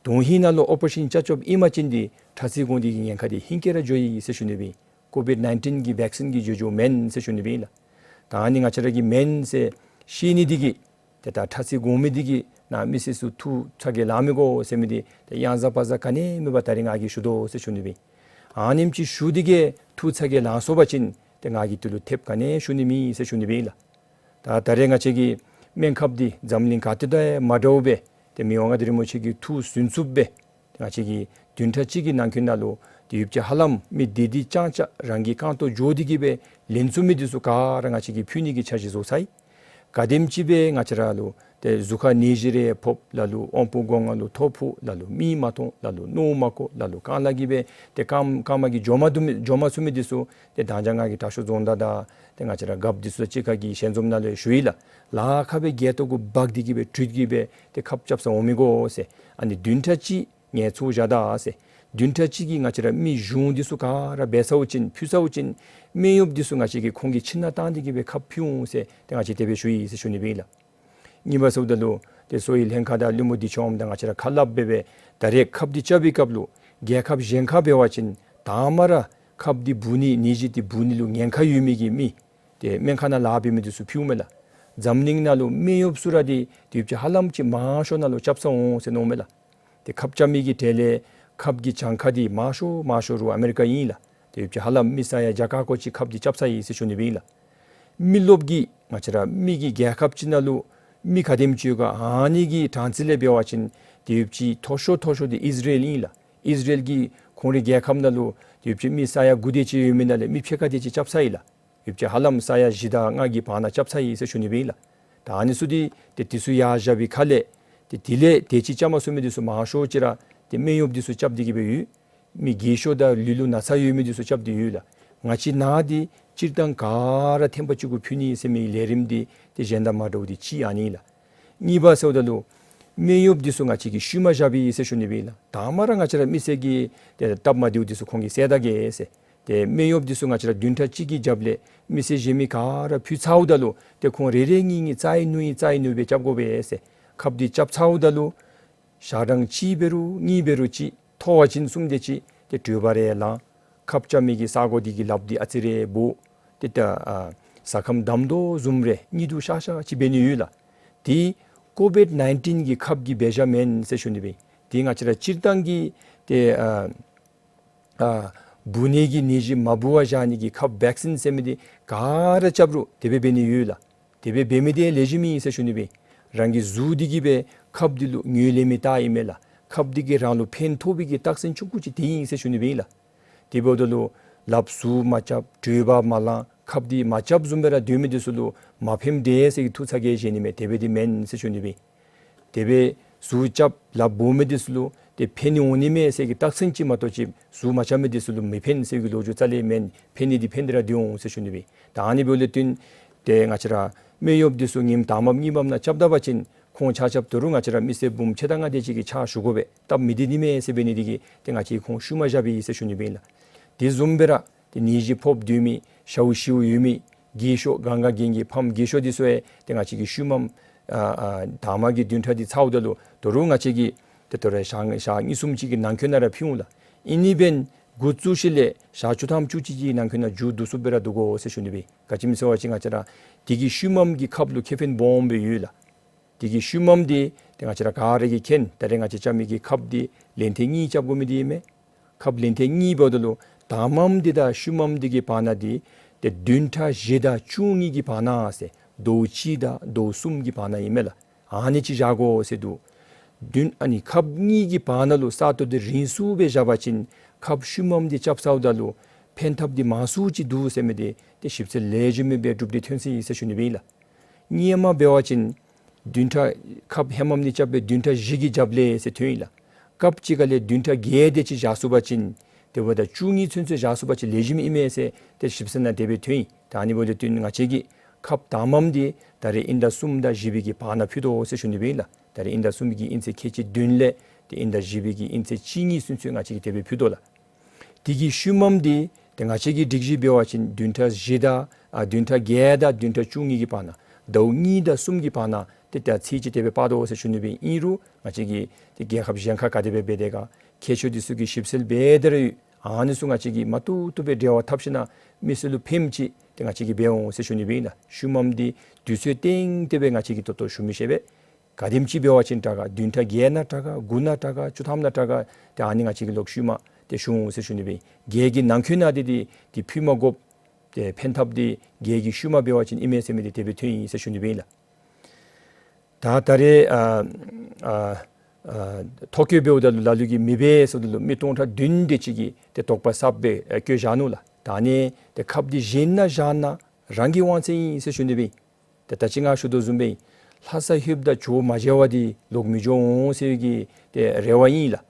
དོན་ཧིང་ནང་ལུ་ཨོ་པ་རེ་ཤཱན་རྐྱབ་རྐྱབཔ་ཨིན་པ་ཅིན་དེ་ཁྲག་རྩི་འགོ་ནི་གི་ཉེན་ཁ་འདི་ཧིང་སྐལ་ར་འགྱོཝ་ཨིན་ཟེར་ཞུ་ནི་སྦེ། ཀོ་བིཌ་ནའིན་ཊིན་གྱི་བེག་སིན་གྱིས་འགྱོ་འགྱོཝ་མེན་ཟེར་ཞུ་ནི་སྦེ་ཨིན་ལགས། ད་ཨ་ནི་ང་བཅས་ར་གིས་མེན་ཟེར་ཤེས་ནི་འདི་གིས་ཏེ་ད་ཁྲག་རྩི་འགོ་མི་འདི་གིས་ནཱ་མི་སེར་ཚུ་ཐུགས་ཚ་གྱང་ལང་མི་དགོ་ཟེར་མི་འདི་ཏེ་ཡང་ཟ་བ་ཟ་ག་ནི་མེད་པར་ད་རིས་ང་གིས་ཞུ་དོ་ཟེར་ཞུ་ནི་སྦེ། ཨ་ནེམ་ཅིག་ཞུ་སྟེ་གིས་ཐུགས་ཚ་གྱང་ལང་སོང་པ་ཅིན་ཏེ་ང་གིས་དེ་ལུ་ཐེབས་ག་ནི་ཞུ་ནི་མེད་ཟེར་ཞུ་ནི་སྦེ་ཨིན་ལགས། ད་ད་རེས་ང་བཅས་ཀྱི་སྨན་ཁབ་འདི་འཛམ་གླིང་ག་ཏེ་དང་ཡང་མ་འདྲཝ་སྦེ་ཏེ་མི་དབང་མངའ་བདག་རིན་པོ་ཆེ་གི་ཐུགས་སུན་ཚུགསཔ་སྦེ་ཏེ་ང་བཅས་ཀྱིས་བདུན་ཕྲག་གཅིག་གི་ནང་འཁོད་ནང་ལུ་ཏེ་ཡོདཔ་ཅིག་ཧ་ལམ་མི་བདེ་བདེ་ཅང་ཅང་རང་གི་རྐང་ཐོག་འགྱོ་སྟེ་གིས་སྦེ་ལེན་ཚུགས་མི་འདི་ཚུ་ག་ར་ང་བཅས་ཀྱིས་ཕུལ་ནི་གི་འཆར་གཞི་བཟོ་ཚར་ཡི། ག་དེམ་ཅིག་སྦེ་ང་བཅས་ར་ལུ་ཏེ་གཟུགས་ཁར་ནད་གཞི་རེ་ཕོགཔ་ལ་ལུ་དབང་པོ་སྒོ་ལྔ་ལུ་ཐོ་ཕོག་ལ་ལུ་མིག་མ་མཐོང་ལ་ལུ་རྣོ་མ་གོ་ལ་ལུ་རྐང་ལག་གིས་སྦེ་ཏེ་རྐངམ་རྐངམ་གིས་འགྱོ་མ་བཏུབ་མི་འགྱོ་མ་ཚུགས་མི་འདི་ཚུ་ཏེ་ད་ཅི་ང་གིས་དྲག་ཤོས་རྫོང་བདག་དང་ཏེ་ང་བཅས་ར་རྒཔོ་འདི་ཚུ་གཅིག་ཁར་གྱི་ཞལ་འཛོམས་ནང་ལུ་ཞུ་ཡི་ལགས། ལཱ་ཁག་སྦེ་རྒྱལ་ཏོ་གུ་འབག་སྟེ་གིས་སྦེ་དྲུད་དེ་གིས་སྦེ་ཏེ་ཁབ་རྐྱབ་ས་འོང་མི་དགོ་ཟེར། ཨ་ནི་བདུན་ཕྲག་གཅིག་ངལ་འཚོ་བཞག་ད་ཟེར། བདུན་ཕྲག་གཅིག་གི་ང་བཅས་ར་མི་གཞུང་འདི་ཚུ་ག་ར་འབད་ཚརཝ་ཅིག་ཕུལ་ཚརཝ་ཅིག་སྨན་གཡོགཔ་འདི་ཚུ་ང་བཅས་ཀྱིས་ཁོང་གི་ཁྱིམ་ནང་བཏང་སྟེ་གིས་སྦེ་ཁབ་ཕུལ་འོང་ཟེར་ཏེ་ང་བཅས་དེ་སྦེ་ཞུ་ཡི་ཟེར་ཞུ་ནི་སྦེ་ཨིན་ལགས། གཉིས་པ་ཟེརཝ་ད་ལུ་ཏེ་གསོ་བའི་ལྷན་ཁག་དང་གླེན་པོ་བདེ་ཆེན་དབང་དང་ང་བཅས་ར་ཁ་སླབ་སྦེ་སྦེ་ད་རེས་ཁབ་འདི་རྐྱབ་པའི་སྐབས་ལུ་རྒྱལ་ཁབ་གཞན་ཁར་འབད་བ་ཅིན་དང་པ་ར་ཁབ་འདི་འབུ་ནི་ནད་གཞི་འདི་འབུ་ནི་ལུ་ཉེན་ཁ་ཡོད་མི་གི་མི་ཏེ་སྨན་ཁང་ནང་ལཱ་འབད་མི་འདི་ཚུ་ཕུལཝ་མས་ལགས། འཛམ་གླིང་ནང་ལུ་སྨན་གཡོགཔ་ཚུ་ར་འདི་ཡོདཔ་ཅིག་ཧ་ལམ་ཅིག་མང་ཤོས་ནང་ལུ་རྐྱབ་ས་འོང་ཟེར་མནོཝ་མས་ལགས། ཏེ་ཁབ་རྐྱབ་མི་གི་གྲས་ལས་ཁབ་ཀྱི་གྱངས་ཁ་འདི་མང་ཤོས་མང་ཤོས་ར་ཨ་མི་རི་ཀ་ཨིན་ལགས། ཏེ་ཡོདཔ་ཅིག་ཧ་ལམ་མི་ས་ཡ་བརྒྱ་ཁ་སྐོར་ཅིག་ཁབ་འདི་རྐྱབ་ཚར་ཡི་ཟེར་ཞུ་ནི་སྦེ་ཨིན་ལགས། མི་རློབས་ཀྱི་ང་བཅས་ར་མི་གི་རྒྱལ་ཁབ་ཅིག་ནང་ལུ་མི་ག་དེམ་ཅིག་ཡོད་ག་ཨ་ནི་གི་གྲངས་རྩིས་ལས་འབད་བ་ཅིན་ཏེ་ཡོདཔ་ཅིག་མཐོ་ཤོས་མཐོ་ཤོས་འདི་ཨིས་ར་ཨེལ་ཨིན་ལགས། ཨིས་ར་ཨེལ་གྱིས་ཁོང་རའི་རྒྱལ་ཁབ་ནང་ལུ་ཏེ་ཡོདཔ་ཅིག་མི་ས་ཡ་དགུ་དེ་ཅིག་ཡོད་མི་ནང་ལས་མི་ཕྱེད་ཀ་དེ་ཅིག་རྐྱབ་ཚར་ཡི་ལགས། ཡོདཔ་ཅིག་ཧ་ལམ་ས་ཡ་བཞི་དང་ལྔ་གི་བར་ན་རྐྱབ་ཚར་ཡི་ཟེར་ཞུ་ནི་སྦེ་ཨིན་ལགས། ད་ཨ་ནི་ཚུ་འདི་ཏེ་དེ་ཚུ་ཡར་བཞག་པའི་ཁ་ལས་ཏེ་དེ་ལས་དེ་ཅིག་རྐྱབ་མ་ཚུགས་མི་འདི་ཚུ་མང་ཤོས་ཅིག་ར་ཏེ་སྨན་གཡོགཔ་འདི་ཚུ་རྐྱབ་སྟེ་གིས་སྦེ་ཡོད། མི་རྒས་ཤོས་དང་ལུས་ལུ་ན་ཚ་ཡོད་མི་འདི་ཚུ་རྐྱབ་སྟེ་ཡོད་ལགས། ང་བཅས་ནཱ་འདི་སྤྱིར་བཏང་ག་ར་ཐེངས་པ་གཅིག་གུ་ཕུལ་ནི་ཟེར་མི་ལས་རིམ་འདི་ཏེ་གཞན་དང་མ་འདྲཝ་འདི་གཅིག་ཨ་ནི་ལགས། གཉིས་པ་ཟེརཝ་ད་ལུ་སྨན་གཡོགཔ་འདི་ཚུ་ང་བཅས་ཀྱིས་ཤུལ་མ་བཞག་པས་ཟེར་ཞུ་ནི་སྦེ་ཨིན་ལགས། དང་པ་ར་ང་བཅས་ར་མི་སེར་གྱི་ཏེ་སྟབས་མ་བདེཝ་འདི་ཚུ་ཁོང་གིས་སེལ་ད་གེ་ཟེར། ཏེ་སྨན་གཡོགཔ་འདི་ཚུ་ང་བཅས་ར་བདུན་ཕྲག་གཅིག་གི་རྒྱབ་ལས་མི་སེར་གཞན་མི་ག་ར་ཕུལ་ཚརཝ་ད་ལུ་ཏེ་ཁོང་རེ་རེ་གཉིས་གཉིས་རྩ་ཡི་ནུ་ཡི་རྩ་ཡི་ནུ་སྦེ་རྐྱབ་དགོ་པས་ཟེར། ཁབ་འདི་རྐྱབ་ཚརཝ་ད་ལུ་ཞག་གྲངས་གཅིག་འབད་རུང་གཉིས་འབད་རུང་ཅིག་མཐོ་བ་ཅིན་གསུམ་དེ་ཅིག་ཏེ་དྲོད་འབར་རེ་ལངས། ཁབ་རྐྱབ་མི་གི་ས་གོ་འདི་གི་ལགཔ་འདི་ཨ་ཙི་རེ་སྦོ། ཏེ་ད་ཨ་ཟ་ཁམ་དམ་དོ་བཟུམ་རེ་གཉིད་དུ་ཤར་ཤར་ཅིག་འབད་ནི་ཡོད་ལགས། ཏེ་ཀོ་བིཌ་ནའིན་ཊིན་གྱི་ཁབ་ཀྱི་འབད་བཞག་མེན་ཟེར་ཞུ་ནི་སྦེ། ཏེ་ང་བཅས་ར་སྤྱིར་བཏང་གི་ཏེ་ཨ་ཨ་འབུ་ནད་ཀྱི་ནད་གཞི་མ་འབུ་བར་བཞག་ནི་གི་ཁབ་བེག་སིན་ཟེར་མི་འདི་ག་ར་རྐྱབ་རུང་དེ་སྦེ་འབད་ནི་ཡོད་ལགས། དེ་སྦེ་འབད་མི་འདི་ལེགས་ཤོམ་ཨིན་ཟེར་ཞུ་ནི་སྦེ། རང་གི་གཟུགས་འདི་གིས་སྦེ་ཁབ་འདི་ལུ་ངོས་ལེན་མི་རྟགས་ཨིན་མས་ལགས། ཁབ་འདི་གིས་རང་ལུ་ཕན་ཐོགས་པའི་གི་རྟགས་མཚན་ཆུང་ཀུ་ཅིག་དེ་ཨིན་ཟེར་ཞུ་ནི་སྦེ་ཨིན་ལགས། དེ་འབདཝ་ད་ལུ་ལགཔ་ཟུར་མ་རྐྱབ་དྲོད་འབར་མ་ལངས་ཁབ་འདི་མ་རྐྱབ་བཟུམ་སྦེ་ར་སྡོད་མི་འདི་ཚུ་ལུ་མ་ཕནམ་འདྲས་ཟེར་གྱི་ཐུགས་ཚ་གྱང་བཞེས་ནི་མས། དེ་སྦེ་འདི་མེན་ཟེར་ཞུ་ནི་སྦེ། དེ་སྦེ་ཟུར་རྐྱབ་ལགཔ་སྦོ་མི་འདི་ཚུ་ལུ་ཏེ་ཕན་ནི་འོང་ནི་མས་ཟེར་གྱི་རྟགས་མཚན་ཅིག་མ་གཏོགས་ཅིག་ཟུར་མ་རྐྱབ་མི་འདི་ཚུ་ལུ་མི་ཕན་ཟེར་གྱི་ལོ་རྒྱུས་རྩ་ལས་མེན། ཕན་ནི་འདི་ཕན་ཏེ་ར་སྡོད་འོང་ཟེར་ཞུ་ནི་སྦེ། ད་ཨ་ནི་འབདཝ་ལས་བརྟེན་ཏེ་ང་བཅས་ར་སྨན་གཡོགཔ་འདི་ཚུ་ཉིནམ་དང་པམ་གཉིས་པམ་ནང་རྐྱབ་ད་པ་ཅིན་ཁོང་ཆ་ཁྱབ་ད་རུང་ང་བཅས་ར་མི་སེར་འབུམ་ཕྱེད་དང་ལྔ་དེ་ཅིག་གི་ཕྱག་ཞུ་དགོ་པས། སྟབས་མི་བདེ་ནི་མས་ཟེར་འབད་ནི་འདི་གིས་ཏེ་ང་བཅས་ཁོང་ཤུལ་མ་བཞག་པས་ཟེར་ཞུ་ནི་སྦེ་ཨིན་ལགས། དེ་བཟུམ་སྦེ་ར་ཏེ་ནད་གཞི་ཕོགཔ་སྡོད་མི་ཞཝ་ཤིཝ་ཡོད་མི་རྒས་ཤོས་གང་ག་རྒན་གྱི་ཕམ་རྒས་ཤོས་འདི་ཚུ་ཡང་ཏེ་ང་བཅས་ཀྱིས་ཤུལ་མམ་ ཨ་ཨ་དང་པམ་གི་བདུན་ཕྲག་འདི་ཚརཝ་ད་ལུ་ད་རུང་ང་བཅས་ཀྱིས་ཏེ་ད་རུང་ཞག་ཞག་གཉིས་གསུམ་ཅིག་གི་ནང་འཁོད་ནང་ར་ཕུལ་འོང་ལགས། ཨིན་ནི་འབདན་འགོ་བཙུགས་ཞིནམ་ལས་ཞག་བཅུ་ཐམ་བཅུ་གཅིག་ཅིག་གི་ནང་འཁོད་ནང་མཇུག་བསྡུ་ཚུགསཔ་སྦེ་ར་བསྡུ་དགོ་ཟེར་ཞུ་ནི་སྦེ། ག་ཅི་སྨོ་ཟེར་བ་ཅིན་ང་བཅས་ར་དེ་གི་ཤུལ་མམ་གྱི་ཁབ་ལུ་ཁེ་ཕན་སྦོམ་སྦེ་ཡོད་ལགས། དེ་གི་ཤུལ་མམ་འདི་ཏེ་ང་བཅས་ར་ག་ར་གིས་མཁྱེན། ད་རེས་ང་བཅས་རྐྱབ་མི་གི་ཁབ་འདི་ལན་ཐེངས་གཉིས་རྐྱབ་དགོ་མི་འདི་ཨིན་མས། ཁབ་ལན་ཐེངས་གཉིས་འབདཝ་ད་ལུ་དང་པམ་འདི་དང་ཤུལ་མམ་འདི་གི་བར་ན་འདི་ཏེ་བདུན་ཕྲག་བཞི་དང་བཅུ་གཉིས་ཀྱི་བར་ན་ཟེར་ཟླཝ་གཅིག་དང་ཟླཝ་གསུམ་གྱི་བར་ན་ཨིན་མས་ལགས། ཨ་ནི་ཅིག་བཞག་དགོ་ཟེར་འདུག། བདུན་ཨ་ནི་ཁབ་གཉིས་ཀྱི་བར་ན་ལུ་ས་སྟོང་འདི་རིང་སུ་སྦེ་བཞག་པ་ཅིན་ཁབ་ཤུལ་མམ་འདི་རྐྱབ་ཚརཝ་ད་ལུ་ཕན་ཐབས་འདི་མང་སུ་ཅིག་འདུག་ཟེར་མི་འདི་ཏེ་ཞིབ་འཚོལ་ལེགས་ཤོམ་སྦེ་གྲུབ་སྟེ་ཐོན་ཅི་ཟེར་ཞུ་ནི་སྦེ་ཨིན་ལགས། སྔོན་མ་འབད་བ་ཅིན་བདུན་ཕྲག་ཁབ་ཧེ་མམ་ནི་རྐྱབ་སྦེ་བདུན་ཕྲག་བཞི་གི་རྒྱབ་ལས་ཟེར་ཐོན་ཡི་ལགས། སྐབས་ཅིག་ཁ་ལས་བདུན་ཕྲག་བརྒྱད་དེ་ཅིག་བཞག་ཚུགས་པ་ཅིན་དེ་འབདཝ་ད་བཅུ་གཉིས་ཚུན་ཚོད་བཞག་ཚུགས་པ་ཅིན་ལེགས་ཤོམ་ཨིན་མས་ཟེར་ཏེ་ཞིབ་འཚོལ་ནང་དེ་སྦེ་ཐོན་ཡི། ད་ཨ་ནི་འབདཝ་ད་ལུ་ང་བཅས་ཀྱི་ཁབ་དང་པམ་འདི་ད་རེས་དབྱིན་ཟླ་གསུམ་དང་བཞི་པའི་གི་བར་ན་ཕུལ་དོ་ཟེར་ཞུ་ནི་སྦེ་ཨིན་ལགས། ད་རེས་དབྱིན་ཟླ་གསུམ་གྱི་དབྱིན་ཚེས་ཁལ་གཅིག་བདུན་ལས་ཏེ་དབྱིན་ཟླ་བཞི་པའི་གི་དབྱིན་ཚེས་གཅིག་གཉིས་ཚུན་ཚོད་ང་བཅས་ཀྱིས་དེ་སྦེ་ཕུལ་དོ་ལགས། དེ་གི་ཤུལ་མམ་འདི་ཏེ་ང་བཅས་ཀྱི་སྒྲིག་གཞི་འབད་བ་ཅིན་བདུན་ཕྲག་བཞི་དང་ཨ་བདུན་ཕྲག་བརྒྱད་དང་བདུན་ཕྲག་བཅུ་གཉིས་ཀྱི་བར་ན་ཟླཝ་གཉིས་དང་གསུམ་གྱི་བར་ན་ཏེ་ད་ཚེས་ཅིག་དེ་སྦེ་སྤར་དོ་ཟེར་ཞུ་ནི་སྦེ་ཨིན་རུང་ང་བཅས་ཀྱི་ཏེ་རྒྱལ་ཁབ་གཞན་ཁར་ག་དེ་སྦེ་འབད་དེ་ག་ཁྱད་ཆོས་འདི་ཚུ་གི་ཞིབ་འཚོལ་འབད་དེ་ར་ཡོད། ཨ་ནི་ཚུ་ང་བཅས་ཀྱིས་མ་ཐུབ་ཐུབ་སྦེ་འབྲེལ་བ་འཐབ་ཞིན་ན་མི་སེར་ལུ་ཕནམ་ཅིག་ཏེ་ང་བཅས་ཀྱིས་འབད་འོང་ཟེར་ཞུ་ནི་སྦེ་ཨིན་ལགས། ཤུལ་མམ་འདི་དུས་ཚོད་བཏང་སྟེ་སྦེ་ང་བཅས་ཀྱིས་ད་ལྟོ་ཞུ་མི་ཤེས་པས། ག་དེམ་ཅིག་འབད་བ་ཅིན་དྲག་ག་བདུན་ཕྲག་བརྒྱད་ནང་དྲག་ག་དགུ་ནང་དྲག་ག་བཅུ་ཐམ་ནང་དྲག་ག་ཏེ་ཨ་ནི་ང་བཅས་ཀྱིས་ལོག་ཤུལ་མ་ཏེ་ཞུ་འོང་ཟེར་ཞུ་ནི་སྦེ་ཨིན། བརྒྱད་ཀྱི་ནང་འཁོད་ནང་འདི་འདི་ཏེ་ཕུལ་མ་དགོཔ་ཏེ་ཕན་ཐབས་འདི་བརྒྱད་ཀྱི་ཤུལ་མ་འབད་བ་ཅིན་ཨིན་མས་ཟེར་མི་འདི་དེ་སྦེ་ཐོན་ཡི་ཟེར་ཞུ་ནི་སྦེ་ཨིན་ལགས། ད་ད་རེས་ཨ་ཨ་ཨ་ཐོ་བཀོད་འབདཝ་ད་ལུ་ལ་ལུ་གིས་མི་འབད་ཟེརཝ་ད་ལུ་མི་སྟོང་ཕྲག་བདུན་དེ་ཅིག་གིས་ཏེ་དོགས་པ་ཟབ་སྦེ་ཨེ་བཀོད་བཞག་ནུག་ལགས། ད་ཨ་ནི་ཏེ་ཁབ་འདི་བཞེས་ན་བཞག་ན་རང་གི་དབང་ཚད་ཨིན་ཟེར་ཞུ་ནི་སྦེ་ཨིན། ཏེ་ད་ཅི་ང་ཞུ་དོ་བཟུམ་སྦེ་ལྷ་ས་ལྷོདཔ་ད་ཇོ་མ་མཇལ་བར་འདི་ལོག་མི་འགྱོ་འོང་ཟེར་བའི་གི་ཏེ་རེ་བ་ཨིན་ལགས།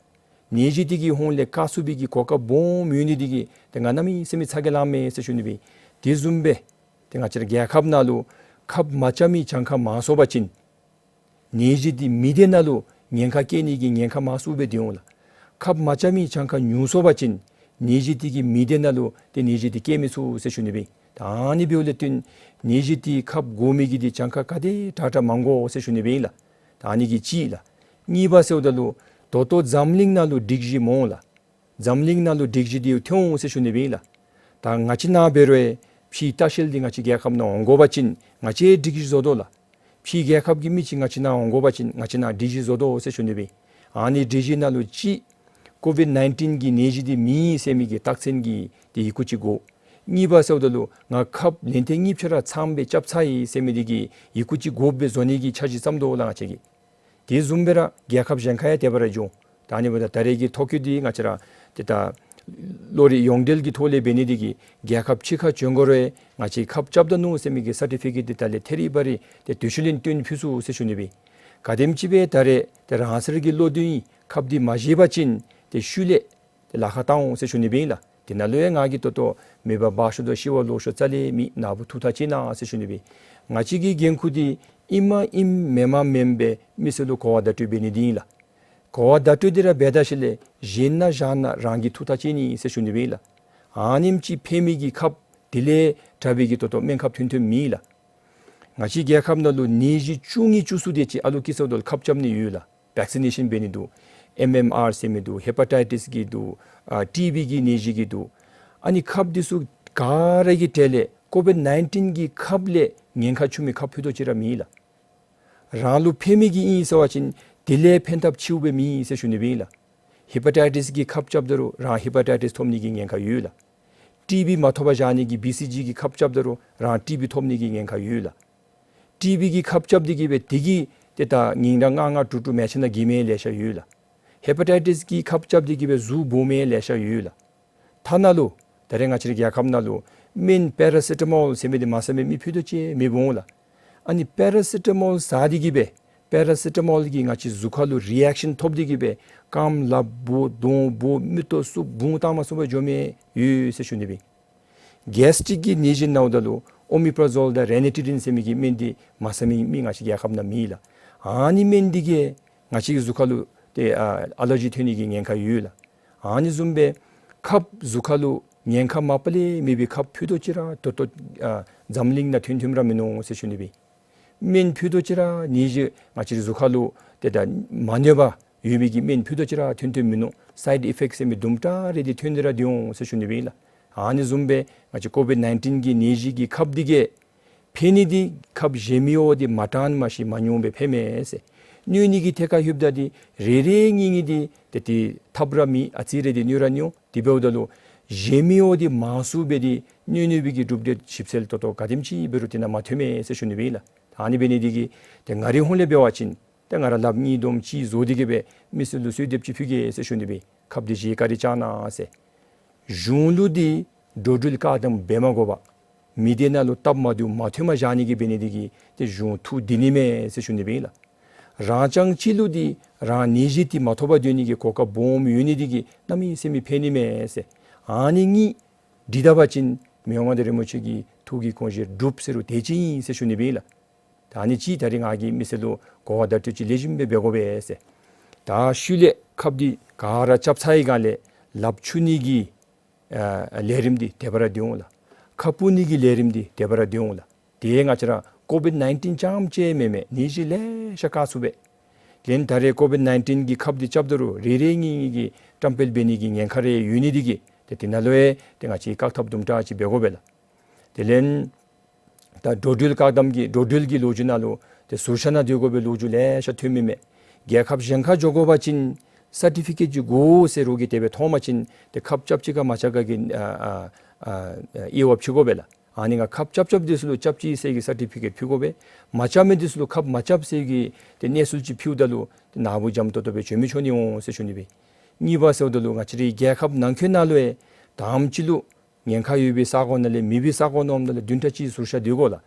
ནད་གཞི་འདི་གི་ཧོང་ལས་བཀག་ཚུགས་པའི་གི་གོ་སྐབས་སྦོམ་ཡོད་ནི་འདི་གིས་ཏེ་ང་གནམ་མེད་ས་མེད་ཚ་གྱང་ལང་མས་ཟེར་ཞུ་ནི་སྦེ་ཨིན། དེ་བཟུམ་སྦེ་ཏེ་ང་བཅས་ར་རྒྱལ་ཁབ་ནང་ལུ་ཁབ་མ་རྐྱབ་མི་གྱངས་ཁ་མང་སོང་པ་ཅིན་ནད་གཞི་འདི་མི་སྡེ་ནང་ལུ་ཉེན་ཁ་བཀལ་ནི་གི་ཉེན་ཁ་མང་སུ་སྦེ་སྡོད་འོང་ལགས། ཁབ་མ་རྐྱབ་མི་གྱངས་ཁ་ཉུང་སོང་པ་ཅིན་ནད་གཞི་འདི་གིས་མི་སྡེ་ནང་ལུ་ཏེ་ནད་གཞི་འདི་བཀལ་མི་ཚུགས་ཟེར་ཞུ་ནི་སྦེ་ཨིན། ད་ཨ་ནི་འབདཝ་ལས་བརྟེན་ནད་གཞི་འདི་ཁབ་དགོ་མི་གི་འདི་གྱངས་ཁ་ག་དེ་དྲག་དྲག་མང་དགོ་ཟེར་ཞུ་ནི་སྦེ་ཨིན་ལགས། ད་ཨ་ནི་གི་གཅིག་ལགས། གཉིས་པ་ཟེརཝ་ད་ལུ་ད་ལྟོ་འཛམ་གླིང་ནང་ལུ་སྒྲིག་གཞི་མེད་ལགས། འཛམ་གླིང་ནང་ལུ་སྒྲིག་གཞི་འདི་ཐོན་འོང་ཟེར་ཞུ་ནི་སྦེ་ཨིན་ལགས། ད་ང་བཅས་ནང་འབད་རུང་ཕྱིའི་ལྟ་བཤལ་འདི་ང་བཅས་རྒྱལ་ཁབ་ནང་འོང་དགོ་པ་ཅིན་ང་བཅས་སྒྲིག་གཞི་བཟོ་དོ་ལགས། ཕྱིའི་རྒྱལ་ཁབ་ཀྱི་མི་ཅིག་ང་བཅས་ནང་འོང་དགོ་པ་ཅིན་ང་བཅས་ནང་སྒྲིག་གཞི་བཟོ་དོ་ཟེར་ཞུ་ནི་སྦེ་ཨིན། ཨ་ནི་སྒྲིག་གཞི་ནང་ལུ་གཅིག་ཀོ་ཝིཌ་ནའིན་ཊིན་གྱི་ནད་གཞི་འདི་མེད་ཟེར་མི་གི་རྟགས་མཚན་གྱི་ཏེ་ཡི་གུ་ཅིག་དགོ། གཉིས་པ་ཟེརཝ་ད་ལུ་ང་ཁབ་ལན་ཐེངས་གཉིས་ཕྱི་ར་ཚངམ་སྦེ་རྐྱབ་ཚར་ཡི་ཟེར་མི་འདི་གི་ཡི་གུ་ཅིག་དགོཔ་སྦེ་བཟོ་ནི་གི་འཆར་གཞི་བརྩམ་དོ་ལགས་ང་བཅས་ཀྱིས། དེ་བཟུམ་སྦེ་ར་རྒྱལ་ཁབ་གཞན་ཁར་ཡང་དེ་སྦེ་ར་འགྱོ་འོང་། ད་ཨ་ནི་འབདཝ་ད་ད་རེས་ཀྱི་ཐོ་བཀོད་འདི་ང་བཅས་ར་ཏེ་ད་བློ་རིག་ཡོངས་འབྲེལ་གྱི་ཐོག་ལས་འབད་ནི་འདི་གིས་རྒྱལ་ཁབ་ཕྱི་ཁར་བྱོན་དགོ་རུང་ང་བཅས་ཁབ་རྐྱབ་ད་ནུག་ཟེར་མི་གི་སར་ཊི་ཕི་ཀེཊ་འདི་ད་ལས་ཐད་རི་བ་རི་ཏེ་དུས་ཚོད་ལས་བརྟེན་ཕུལ་ཚུགས་ཟེར་ཞུ་ནི་སྦེ་ཨིན། ག་དེམ་ཅིག་སྦེ་ད་རེས་ཏེ་རང་སོའི་གི་བློ་འདོད་ཨིན་ཁབ་འདི་མ་བཞེས་པ་ཅིན་ཏེ་ཤུལ་ལས་ཏེ་ལཱ་ཁག་བཏང་འོང་ཟེར་ཞུ་ནི་སྦེ་ཨིན་ལགས། དེ་ནང་ལུ་ཡང་ང་གིས་ད་ལྟོ་མེད་པ་འབག་ཤོར་དོ་ཤི་བ་ལོག་ཤོར་རྩ་ལས་མེད། ནཱ་བུ་ཐུགས་ཐག་བཅད་གནང་ཟེར་ཞུ་ནི་སྦེ་ཨིན། ང་བཅས་ཀྱི་འགན་ཁུར་འདི་ཨིན་མ་ཨིནམ་མེན་མ་མེནམ་སྦེ་མི་སེར་ལུ་གོ་བ་བརྡ་སྤྲོད་འབད་ནི་འདི་ཨིན་ལགས། གོ་བ་བརྡ་སྤྲོད་འདི་ར་འབད་ད་ཞིནམ་ལས་བཞེས་ན་བཞག་ན་རང་གི་ཐུགས་ཐག་བཅད་ནི་ཟེར་ཞུ་ནི་སྦེ་ཨིན་ལགས། ཨ་ནེམ་ཅིག་ཕན་མི་གི་ཁབ་དེ་ལས་དྲག་པའི་གི་ད་ལྟོ་སྨན་ཁབ་ཐོན་ཐོནམ་མེད་ལགས། ང་བཅས་རྒྱལ་ཁབ་ནང་ལུ་ནད་གཞི་བཅུ་གཉིས་བཅུ་གསུམ་དེ་ཅིག་ཨ་ལུ་སྐྱེས་ཚརཝ་ད་ལུ་ཁབ་རྐྱབ་ནི་ཡོད་ལགས། བེག་སི་ནེ་ཤཱན་འབད་ནི་འདུག། ཨེམ་ཨེམ་ཨར་ཟེར་མི་འདུག། ཧེ་པ་ཊའི་ཊིསི་གི་འདུག། ཨ་ཊི་བི་གི་ནད་གཞི་གི་འདུག། ཨ་ནི་ཁབ་འདི་ཚུ་ག་ར་གི་གྲས་ལས་ཀོ་ཝིཌ་ནའིན་ཊིན་གྱི་ཁབ་ལས་ཉེན་ཁ་ཆུང་མི་ཁབ་ཕུད་རྡོག་ཅིག་ར་མེད་ལགས། རང་ལུ་ཕན་མི་གི་ཨིན་ཟེར་བ་ཅིན་དེ་ལས་ཕན་ཐབས་ཆེཝ་སྦེ་མེད་ཟེར་ཞུ་ནི་སྦེ་ཨིན་ལགས། ཧེ་པ་ཊའི་ཊིསི་གི་ཁབ་རྐྱབ་ད་རུང་རང་ཧེ་པ་ཊའི་ཊིསི་ཐོབ་ནི་གི་ཉེན་ཁ་ཡོད་ལགས། ཊི་བི་མ་ཐོབ་པར་བཞག་ནི་གི་བི་སི་ཇི་གི་ཁབ་རྐྱབ་ད་རུང་རང་ཊི་བི་ཐོབ་ནི་གི་ཉེན་ཁ་ཡོད་ལགས། ཊི་བི་གི་ཁབ་རྐྱབ་སྟེ་གིས་སྦེ་དེ་གིས་ཏེ་ད་ཉིན་ར་ལྔ་ལྔ་དྲུག་དྲུག་མལ་ཆ་ནང་འགྱོ་མི་ལེ་ཤ་ཡོད་ལགས། ཧེ་པ་ཊའི་ཊིསི་གི་ཁབ་རྐྱབ་སྟེ་གིས་སྦེ་གཟུགས་སྦོ་མི་ལེ་ཤ་ཡོད་ལགས། ཐ་ན་ལུ་ད་རེས་ང་བཅས་རའི་རྒྱལ་ཁབ་ནང་ལུ་སྨན་པེ་ར་སི་ཊ་མོལ་ཟེར་མི་འདི་མ་ཟ་མི་མི་ཕུད་རྡོག་ཅིག་མེདཔ་འོང་ལགས། ཨ་ནི་པེ་ར་སི་ཊ་མོལ་ཟ་སྟེ་གིས་སྦེ་པེ་ར་སི་ཊ་མོལ་གིས་ང་བཅས་གཟུགས་ཁ་ལུ་རི་ཨེག་ཤཱན་ཐོབ་སྟེ་གིས་སྦེ་རྐངམ་ལགཔ་སྦོ་གདོང་སྦོ་མིག་ཏོ་བསུབ་བུང་བཏང་མ་ཚུགས་པར་འགྱོ་མི་ཡོད་ཟེར་ཞུ་ནི་སྦེ། གེསི་ཊིག་གི་ནད་གཞི་ནང་ད་ལུ་ཨོ་མེ་པ་ར་ཛོལ་དང་རེ་ནི་ཊི་ཌིན་ཟེར་མི་གི་སྨན་འདི་མ་ཟ་མི་མི་ང་བཅས་རྒྱལ་ཁབ་ནང་མེད་ལགས། ཨ་ནི་སྨན་འདི་གིས་ང་བཅས་ཀྱི་གཟུགས་ཁ་ལུ་ཏེ་ཨ་ཨ་ལར་ཇི་ཐོན་ནི་གི་ཉེན་ཁ་ཡོད་ལགས། ཨ་ནི་བཟུམ་སྦེ་ཁབ་གཟུགས་ཁ་ལུ་ཉེན་ཁ་མ་པ་ལས་མེད་པའི་ཁབ་ཕུད་རྡོག་ཅིག་ར་ད་ལྟོ་ཨ་འཛམ་གླིང་ནང་ཐོན་ཐོནམ་ར་མིན་ནུག་ཟེར་ཞུ་ནི་སྦེ། སྨན་ཕུལ་དོ་ཅིག་ར་ནད་གཞི་ང་བཅས་རའི་གཟུགས་ཁ་ལུ་ཏེ་ད་མ་གནོད་པ་ཡོད་པའི་གི་སྨན་ཕུལ་དོ་ཅིག་ར་ཐོན་ཐོནམ་ཨིན་ནོ། སའིཌ་ཨི་ཕེཀཊ་ཟེར་མི་དུམ་གྲ་རེ་འདི་ཐོན་ཏེ་ར་སྡོད་འོང་ཟེར་ཞུ་ནི་སྦེ་ཨིན་ལགས། ཨ་ནི་བཟུམ་སྦེ་ང་བཅས་ཀོ་བིཌ་ནའིན་ཊིན་གི་ནད་གཞི་གི་ཁབ་འདི་གིས་ཕན་ནི་འདི་ཁབ་གཞན་མི་བ་འདི་མ་གྲངས་མ་ཤེས་མ་ཉུང་སྦེ་ཕན་མས་ཟེར། གནོད་ནི་གི་ཐད་ཁར་ལྷོདཔ་ད་འདི་རེ་རེ་གཉིས་གཉིས་འདི་ཏེ་ཏེ་ཐབས་ར་མེད། ཨ་ཙི་རེ་འདི་གནོད་ར་གནོད། དེ་འབདཝ་ད་ལུ་གཞན་མི་བ་འདི་མང་སུ་སྦེ་འདི་གནོད་ནི་སྦེ་གི་གྲུབ་འབྲས་ཞིབ་འཚོལ་ཏོག་ཏོ་ག་དེམ་ཅིག་འབད་རུང་དེ་ནང་མ་ཐོནམ་མས་ཟེར་ཞུ་ནི་སྦེ་ཨིན་ལགས། ཨ་ནི་འབད་ནི་འདི་གིས་ཏེ་ང་རའི་ཧོང་ལས་འབད་བ་ཅིན་ཏེ་ང་ར་ལགཔ་གཉིས་བསྡོམས་ཅིག་བཟོ་སྟེ་གི་སྦེ་མི་སེར་ལུ་གསོལ་འདེབས་ཅིག་ཕུལ་གེ་ཟེར་ཞུ་ནི་སྦེ། ཁབ་འདི་བཞེས་བཀའ་དྲིན་བསྐྱང་གནང་ཟེར། གཞུང་ལུ་འདི་འགྲོ་འགྲུལ་བཀག་དམ་འབད་མ་དགོ་པར་མི་སྡེ་ནང་ལུ་སྟབས་མ་བདེཝ་མ་ཐོནམ་བཞག་ནི་གི་འབད་ནི་འདི་གིས་ཏེ་གཞུང་ཐུགས་བདེ་ནི་མས་ཟེར་ཞུ་ནི་སྦེ་ཨིན་ལགས། རང་རྐྱང་གཅིག་ལུ་འདི་རང་ནད་གཞི་འདི་མ་ཐོབ་པར་སྡོད་ནི་གི་གོ་སྐབས་སྦོམ་ཡོད་ནི་འདི་གིས་གནམ་མེད་ས་མེད་ཕན་ནི་མས་ཟེར། ཨ་ནི་གཉིས་འགྲིག་ད་པ་ཅིན་མི་དབང་མངའ་བདག་རིན་པོ་ཆེ་གི་ཐུགས་ཀྱི་དགོངས་བཞེད་འགྲུབ་ཟེར་རུང་དེ་ཅིག་ཨིན་ཟེར་ཞུ་ནི་སྦེ་ཨིན་ལགས། ད་ཨ་ནི་ཅིག་ད་རེས་ང་གིས་མི་སེར་ལུ་གོ་བ་བརྡ་སྤྲོད་ཅིག་ལེགས་ཤོམ་སྦེ་འབད་དགོ་པས་ཟེར། ད་ཤུལ་ལས་ཁབ་འདི་ག་ར་རྐྱབ་ཚར་བའི་སྒང་ལས་ལགཔ་འཁྱུ་ནི་གི་ཨ་ལས་རིམ་འདི་དེ་སྦེ་ར་སྡོད་འོང་ལགས། ཁབ་ཕུལ་ནི་གི་ལས་རིམ་འདི་དེ་སྦེ་ར་སྡོད་འོང་ལགས། དེ་ང་བཅས་ར་ཀོ་བིཌ་ནའིན་ཊིན་རྐྱངམ་ཅིག་མེན་མས། ནད་གཞི་ལེ་ཤ་བཀག་ཚུགས་པས། ལན་ད་རེས་ཀོ་བིཌ་ནའིན་ཊིན་གྱི་ཁབ་འདི་རྐྱབ་ད་རུང་རེ་རེ་གཉིས་གཉིས་ཀྱིས་བཀྲམ་སྤེལ་འབད་ནི་གི་ཉེན་ཁ་རེ་ཡོད་ནི་འདི་གིས་ཏེ་དེ་ནང་ལུ་ཡང་ཏེ་ང་བཅས་བཀག་ཐབས་དུམ་གྲ་ཅིག་འབད་དགོ་པས་ལགས། དེ་ལས་ད་འགྲོ་འགྲུལ་བཀག་དམ་གྱི་འགྲོ་འགྲུལ་གྱི་ལོ་རྒྱུས་ནང་ལུ་ཏེ་ཟུར་ཤ་ནང་སྡོད་དགོ་པའི་ལོ་རྒྱུས་ལེ་ཤ་ཐོནམ་ཨིན་མས། རྒྱལ་ཁབ་གཞན་ཁར་འགྱོ་དགོ་པ་ཅིན་སར་ཊི་ཕི་ཀེཊ་ཅིག་དགོ་ཟེར་རོགས་ཀྱིས་དེ་སྦེ་མཐོང་པ་ཅིན་ཏེ་ཁབ་རྐྱབ་ཅི་ག་མ་རྐྱབ་ག་གི་ཨ་ཨ་ཨ་དབྱེ་བ་ཕྱེ་དགོ་པས་ལགས། ཨ་ནི་ང་ཁབ་རྐྱབ་རྐྱབ་འདི་ཚུ་ལུ་རྐྱབ་ཅི་ཟེར་གྱི་སར་ཊི་ཕི་ཀེཊ་ཕུལ་དགོ་པས། མ་རྐྱབ་མི་འདི་ཚུ་ལུ་ཁབ་མ་རྐྱབ་ཟེར་གྱི་ཏེ་གནས་ཚུལ་ཅིག་ཕུལཝ་ད་ལུ་ཏེ་ནཱ་བུ་འཇམ་ཏོང་ཏོ་སྦེ་བྱོན་མི་ཆོག་ནི་འོང་ཟེར་ཞུ་ནི་སྦེ། གཉིས་པ་ཟེརཝ་ད་ལུ་ང་བཅས་རའི་རྒྱལ་ཁབ་ནང་འཁོད་ནང་ལུ་ཡང་དང་པ་ཅིག་ལུ་ཉེན་ཁ་ཡོད་པའི་ས་གོ་ནང་ལས་མེད་པའི་ས་གོ་ནང་ལུ་བདུན་ཕྲག་གཅིག་ཟུར་ཤ་སྡོད་དགོ་ལགས།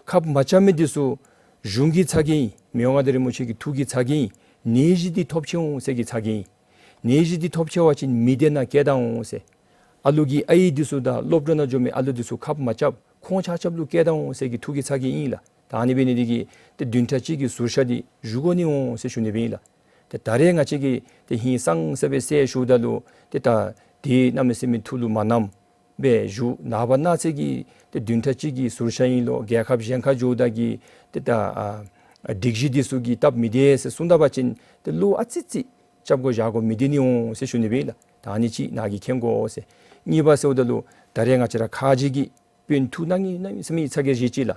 ཁབ་མ་རྐྱབ་མི་འདི་ཚུ་གཞུང་གི་ཚ་གྱང་ཨིན། མི་དབང་མངའ་བདག་རིན་པོ་ཆེ་གི་ཐུགས་ཀྱི་ཚ་གྱང་ཨིན། ནད་གཞི་འདི་ཐོབ་ཆི་འོང་ཟེར་གྱི་ཚ་གྱང་ཨིན། ནད་གཞི་འདི་ཐོབ་ཆི་བ་ཅིན་མི་སྡེ་ནང་བསྐྱལ་ད་འོང་ཟེར། ཨ་ལུ་གི་ཨའི་འདི་ཚུ་དང་སློབ་གྲྭ་ནང་འགྱོ་མི་ཨ་ལུ་འདི་ཚུ་ཁབ་མ་རྐྱབ་ཁོང་ཆ་ཁྱབ་ལུ་བསྐྱལ་ད་འོང་ཟེར་གྱི་ཐུགས་ཀྱི་ཚ་གྱང་ཨིན་ལགས། ད་ཨ་ནི་འབད་ནི་འདི་གིས་ཏེ་བདུན་ཕྲག་གཅིག་གི་ཟུར་ཤ་འདི་བཞུགས་དགོ་ནི་འོང་ཟེར་ཞུ་ནི་སྦེ་ཨིན་ལགས། ཏེ་ད་རེས་ང་བཅས་ཀྱིས་ཏེ་ཧིང་སངས་ས་སྦེ་གསལ་ཞུཝ་ད་ལུ་ཏེ་ད་འདི་གནམ་མེད་ས་མེད་ཐུགས་ལུ་མ་བསྣམས་སྦེ་བཞུགས། ནངས་པ་གནངས་ཚེ་གི་ཏེ་བདུན་ཕྲག་གཅིག་གི་ཟུར་ཤ་ཨིན་ལོ། རྒྱལ་ཁབ་གཞན་ཁར་འགྱོཝ་ད་གི་ཏེ་ད་ཨ་སྒྲིག་གཞི་འདི་ཚུ་གིས་སྟབས་མི་བདེ་ཟེར་གསུངས་ད་པ་ཅིན་ཏེ་ལོ་ཨ་ཙི་ཙི་རྐྱབ་དགོ་བཞག་དགོ་མི་བདེ་ནི་འོང་ཟེར་ཞུ་ནི་སྦེ་ཨིན་ལགས། ད་ཨ་ནི་ཅིག་ནཱ་གིས་མཁྱེན་དགོ་ཟེར། གཉིས་པ་ཟེརཝ་ད་ལུ་ད་རེས་ང་བཅས་ར་ཁ་རྗེ་གི་དཔོན་ཐུགས་གནང་ནི་གནང་ནི་ཟེར་མི་ཚ་གྱང་བཞེས་ཅི་ལགས།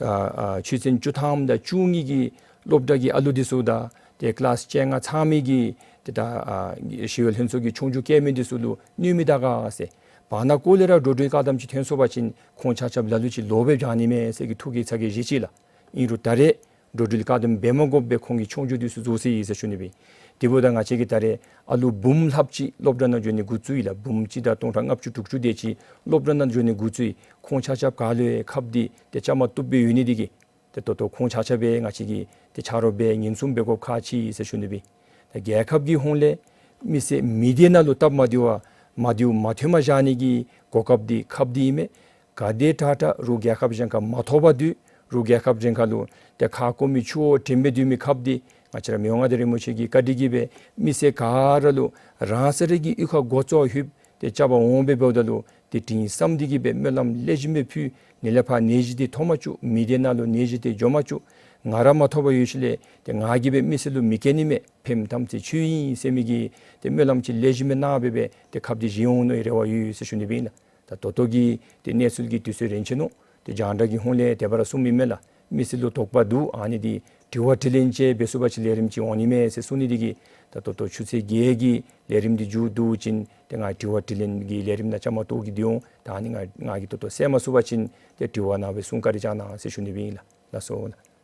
ཨ་ཨ་ཆོས་ཚན་བཅུ་ཐམ་དང་བཅུ་གཉིས་ཀྱི་སློབ་གྲྭ་གི་ཨ་ལུ་འདི་ཚུ་དང་ཏེ་ཀི་ལཱསི་བཅོ་ལྔ་ཚང་མི་གི་ཏེ་ད་ཨ་ཞི་གཡོག་ལྷན་ཚོགས་ཀྱི་ཆོས་རྒྱུགས་རྐྱབ་མི་འདི་ཚུ་ལུ་གནོད་མི་ད་ག་ཟེར། བར་ན་ཀོ་ལེ་ར་འགྲོ་འགྲུལ་བཀག་དམ་ཅིག་ཐོན་སོང་པ་ཅིན་ཁོང་ཆ་ཁྱབ་ལ་ལུ་ཅིག་ལོག་སྦེ་བཞག་ནི་མས་ཟེར་གྱི་ཐུགས་ཀྱི་ཚ་གྱང་བཞེས་ཅི་ལགས། ཨིན་རུང་ད་རེས་འགྲོ་འགྲུལ་བཀག་དམ་འབད་མ་དགོཔ་སྦེ་ཁོང་གི་ཆོས་རྒྱུགས་འདི་ཚུ་བཟོ་ཅི་ཟེར་ཞུ་ནི་སྦེ། དེ་འབདཝ་ད་ང་བཅས་ཀྱིས་ད་རེས་ཨ་ལུ་འབུམ་ལྷགཔ་ཅིག་སློབ་གྲྭ་ནང་འགྱོ་ནི་འགོ་བཙུགས་ཡི་ལགས། འབུམ་གཅིག་དང་སྟོང་ཕྲག་ལྔ་བཅུ་དྲུག་ཅུ་དེ་ཅིག་སློབ་གྲྭ་ནང་འགྱོ་ནི་འགོ་བཙུགས་ཡི། ཁོང་ཆ་ཁྱབ་ག་ལུ་ཡང་ཁབ་འདི་ཏེ་རྐྱབ་མ་བཏུབ་སྦེ་ཡོད་ནི་འདི་གིས་ཏེ་ད་ལྟོ་ཁོང་ཆ་ཁྱབ་སྦེ་ང་བཅས་ཀྱིས་ཏེ་ཆ་རོགས་འབད་ཉེན་སྲུང་འབད་དགོཔ་ཁག་ཆེ་ཟེར་ཞུ་ནི་སྦེ། ད་རྒྱལ་ཁབ་ཀྱི་ཧོང་ལས་མི་སེར་མི་སྡེ་ནང་ལུ་སྟབས་མ་བདེཝ་མ་བདེཝ་མ་ཐོནམ་བཞག་ནི་གི་གོ་སྐབས་འདི་ཁབ་འདི་ཨིན་མས། ག་དེ་དྲག་དྲག་རོགས་རྒྱལ་ཁབ་གཞན་ཁར་མ་ཐོབ་པར་སྡོད། རོགས་རྒྱལ་ཁབ་གཞན་ཁ་ལུ་ཏེ་ཁ་སྐོམ་མི་ཆུ་བོ་འདྲེན་སྦེ་སྡོད་མི་ཁབ་འདི་ང་བཅས་ར་མི་དབང་མངའ་བདག་རིན་པོ་ཆེ་གི་བཀའ་དྲིན་གྱིས་སྦེ་མི་སེར་ག་ར་ལུ་རང་སོ་ར་གི་གཡུས་ཁར་སྒོ་ཅོག་ལྷོདཔ་ཏེ་རྐྱབ་པར་འོང་སྦེ་འབདཝ་ད་ལུ་ཏེ་དྲིན་བསམ་འདི་གིས་སྦེ་སྨོན་ལམ་ལེགས་ཤོམ་སྦེ་ཕུལ། ནཱ་ལས་ཕར་ནད་གཞི་འདི་ཐོབ་མ་བཅུག། མི་སྡེ་ནང་ལུ་ནད་གཞི་འདི་འགྱོ་མ་བཅུག། ང་ར་མ་ཐོབ་པར་ཡོད་ཞིནམ་ལས་ཏེ་ང་གིས་སྦེ་མི་སེར་ལུ་མི་སྐྱེལ་ནི་མས། ཕནམ་དམ་ཚིག་ཆོས་ཨིན་ཟེར་མི་གི་ཏེ་སྨོན་ལམ་ཅིག་ལེགས་ཤོམ་སྦེ་གནང་སྦེ་སྦེ་ཏེ་ཁབ་འདི་བཞེས་འོང་མནོ་བའི་རེ་བ་ཡོད་ཟེར་ཞུ་ནི་སྦེ་ཨིན་ལགས། ད་ད་ལྟོ་གི་ཏེ་གནས་ཚུལ་གྱི་དུས་ཚོད་རན་ཆི་ནུག། ཏེ་རྒྱང་བསྒྲགས་ཀྱི་ཧོང་ལས་དེ་སྦེ་ར་གསུངམ་ཨིན་མས་ལགས། མི་སེར་ལུ་དོགས་པ་འདུག། ཨ་ནི་འདི་དྲི་བ་དྲིས་ལན་ཅིག་འབད་ཚུགས་པ་ཅིན་ལས་རིམ་ཅིག་འོང་ནི་མས་ཟེར་གསུངས་ནི་འདི་གིས་ད་ད་ལྟོ་ཆུ་ཚོད་བརྒྱད་ཀྱི་ལས་རིམ་འདི་མཇུག་བསྡུ་ཞིནམ་ཏེ་ང་དྲི་བ་དྲིས་ལན་གྱི་ལས་རིམ་ནང་བཅའ་མར་གཏོགས་ཀྱི་སྡོད་འོང་། ད་ཨ་ནི་ང་ང་གིས་ད་ལྟོ་སེལ་མ་ཚུགས་པ་ཅིན་ཏེ་དྲི་བ་ནང་སྦེ་གསུང་བཀའ་དྲིན་བསྐྱང་གནང་ཟེར་ཞུ་ནི་སྦེ་ཨིན་ལགས། ལགས་སོ་ལགས།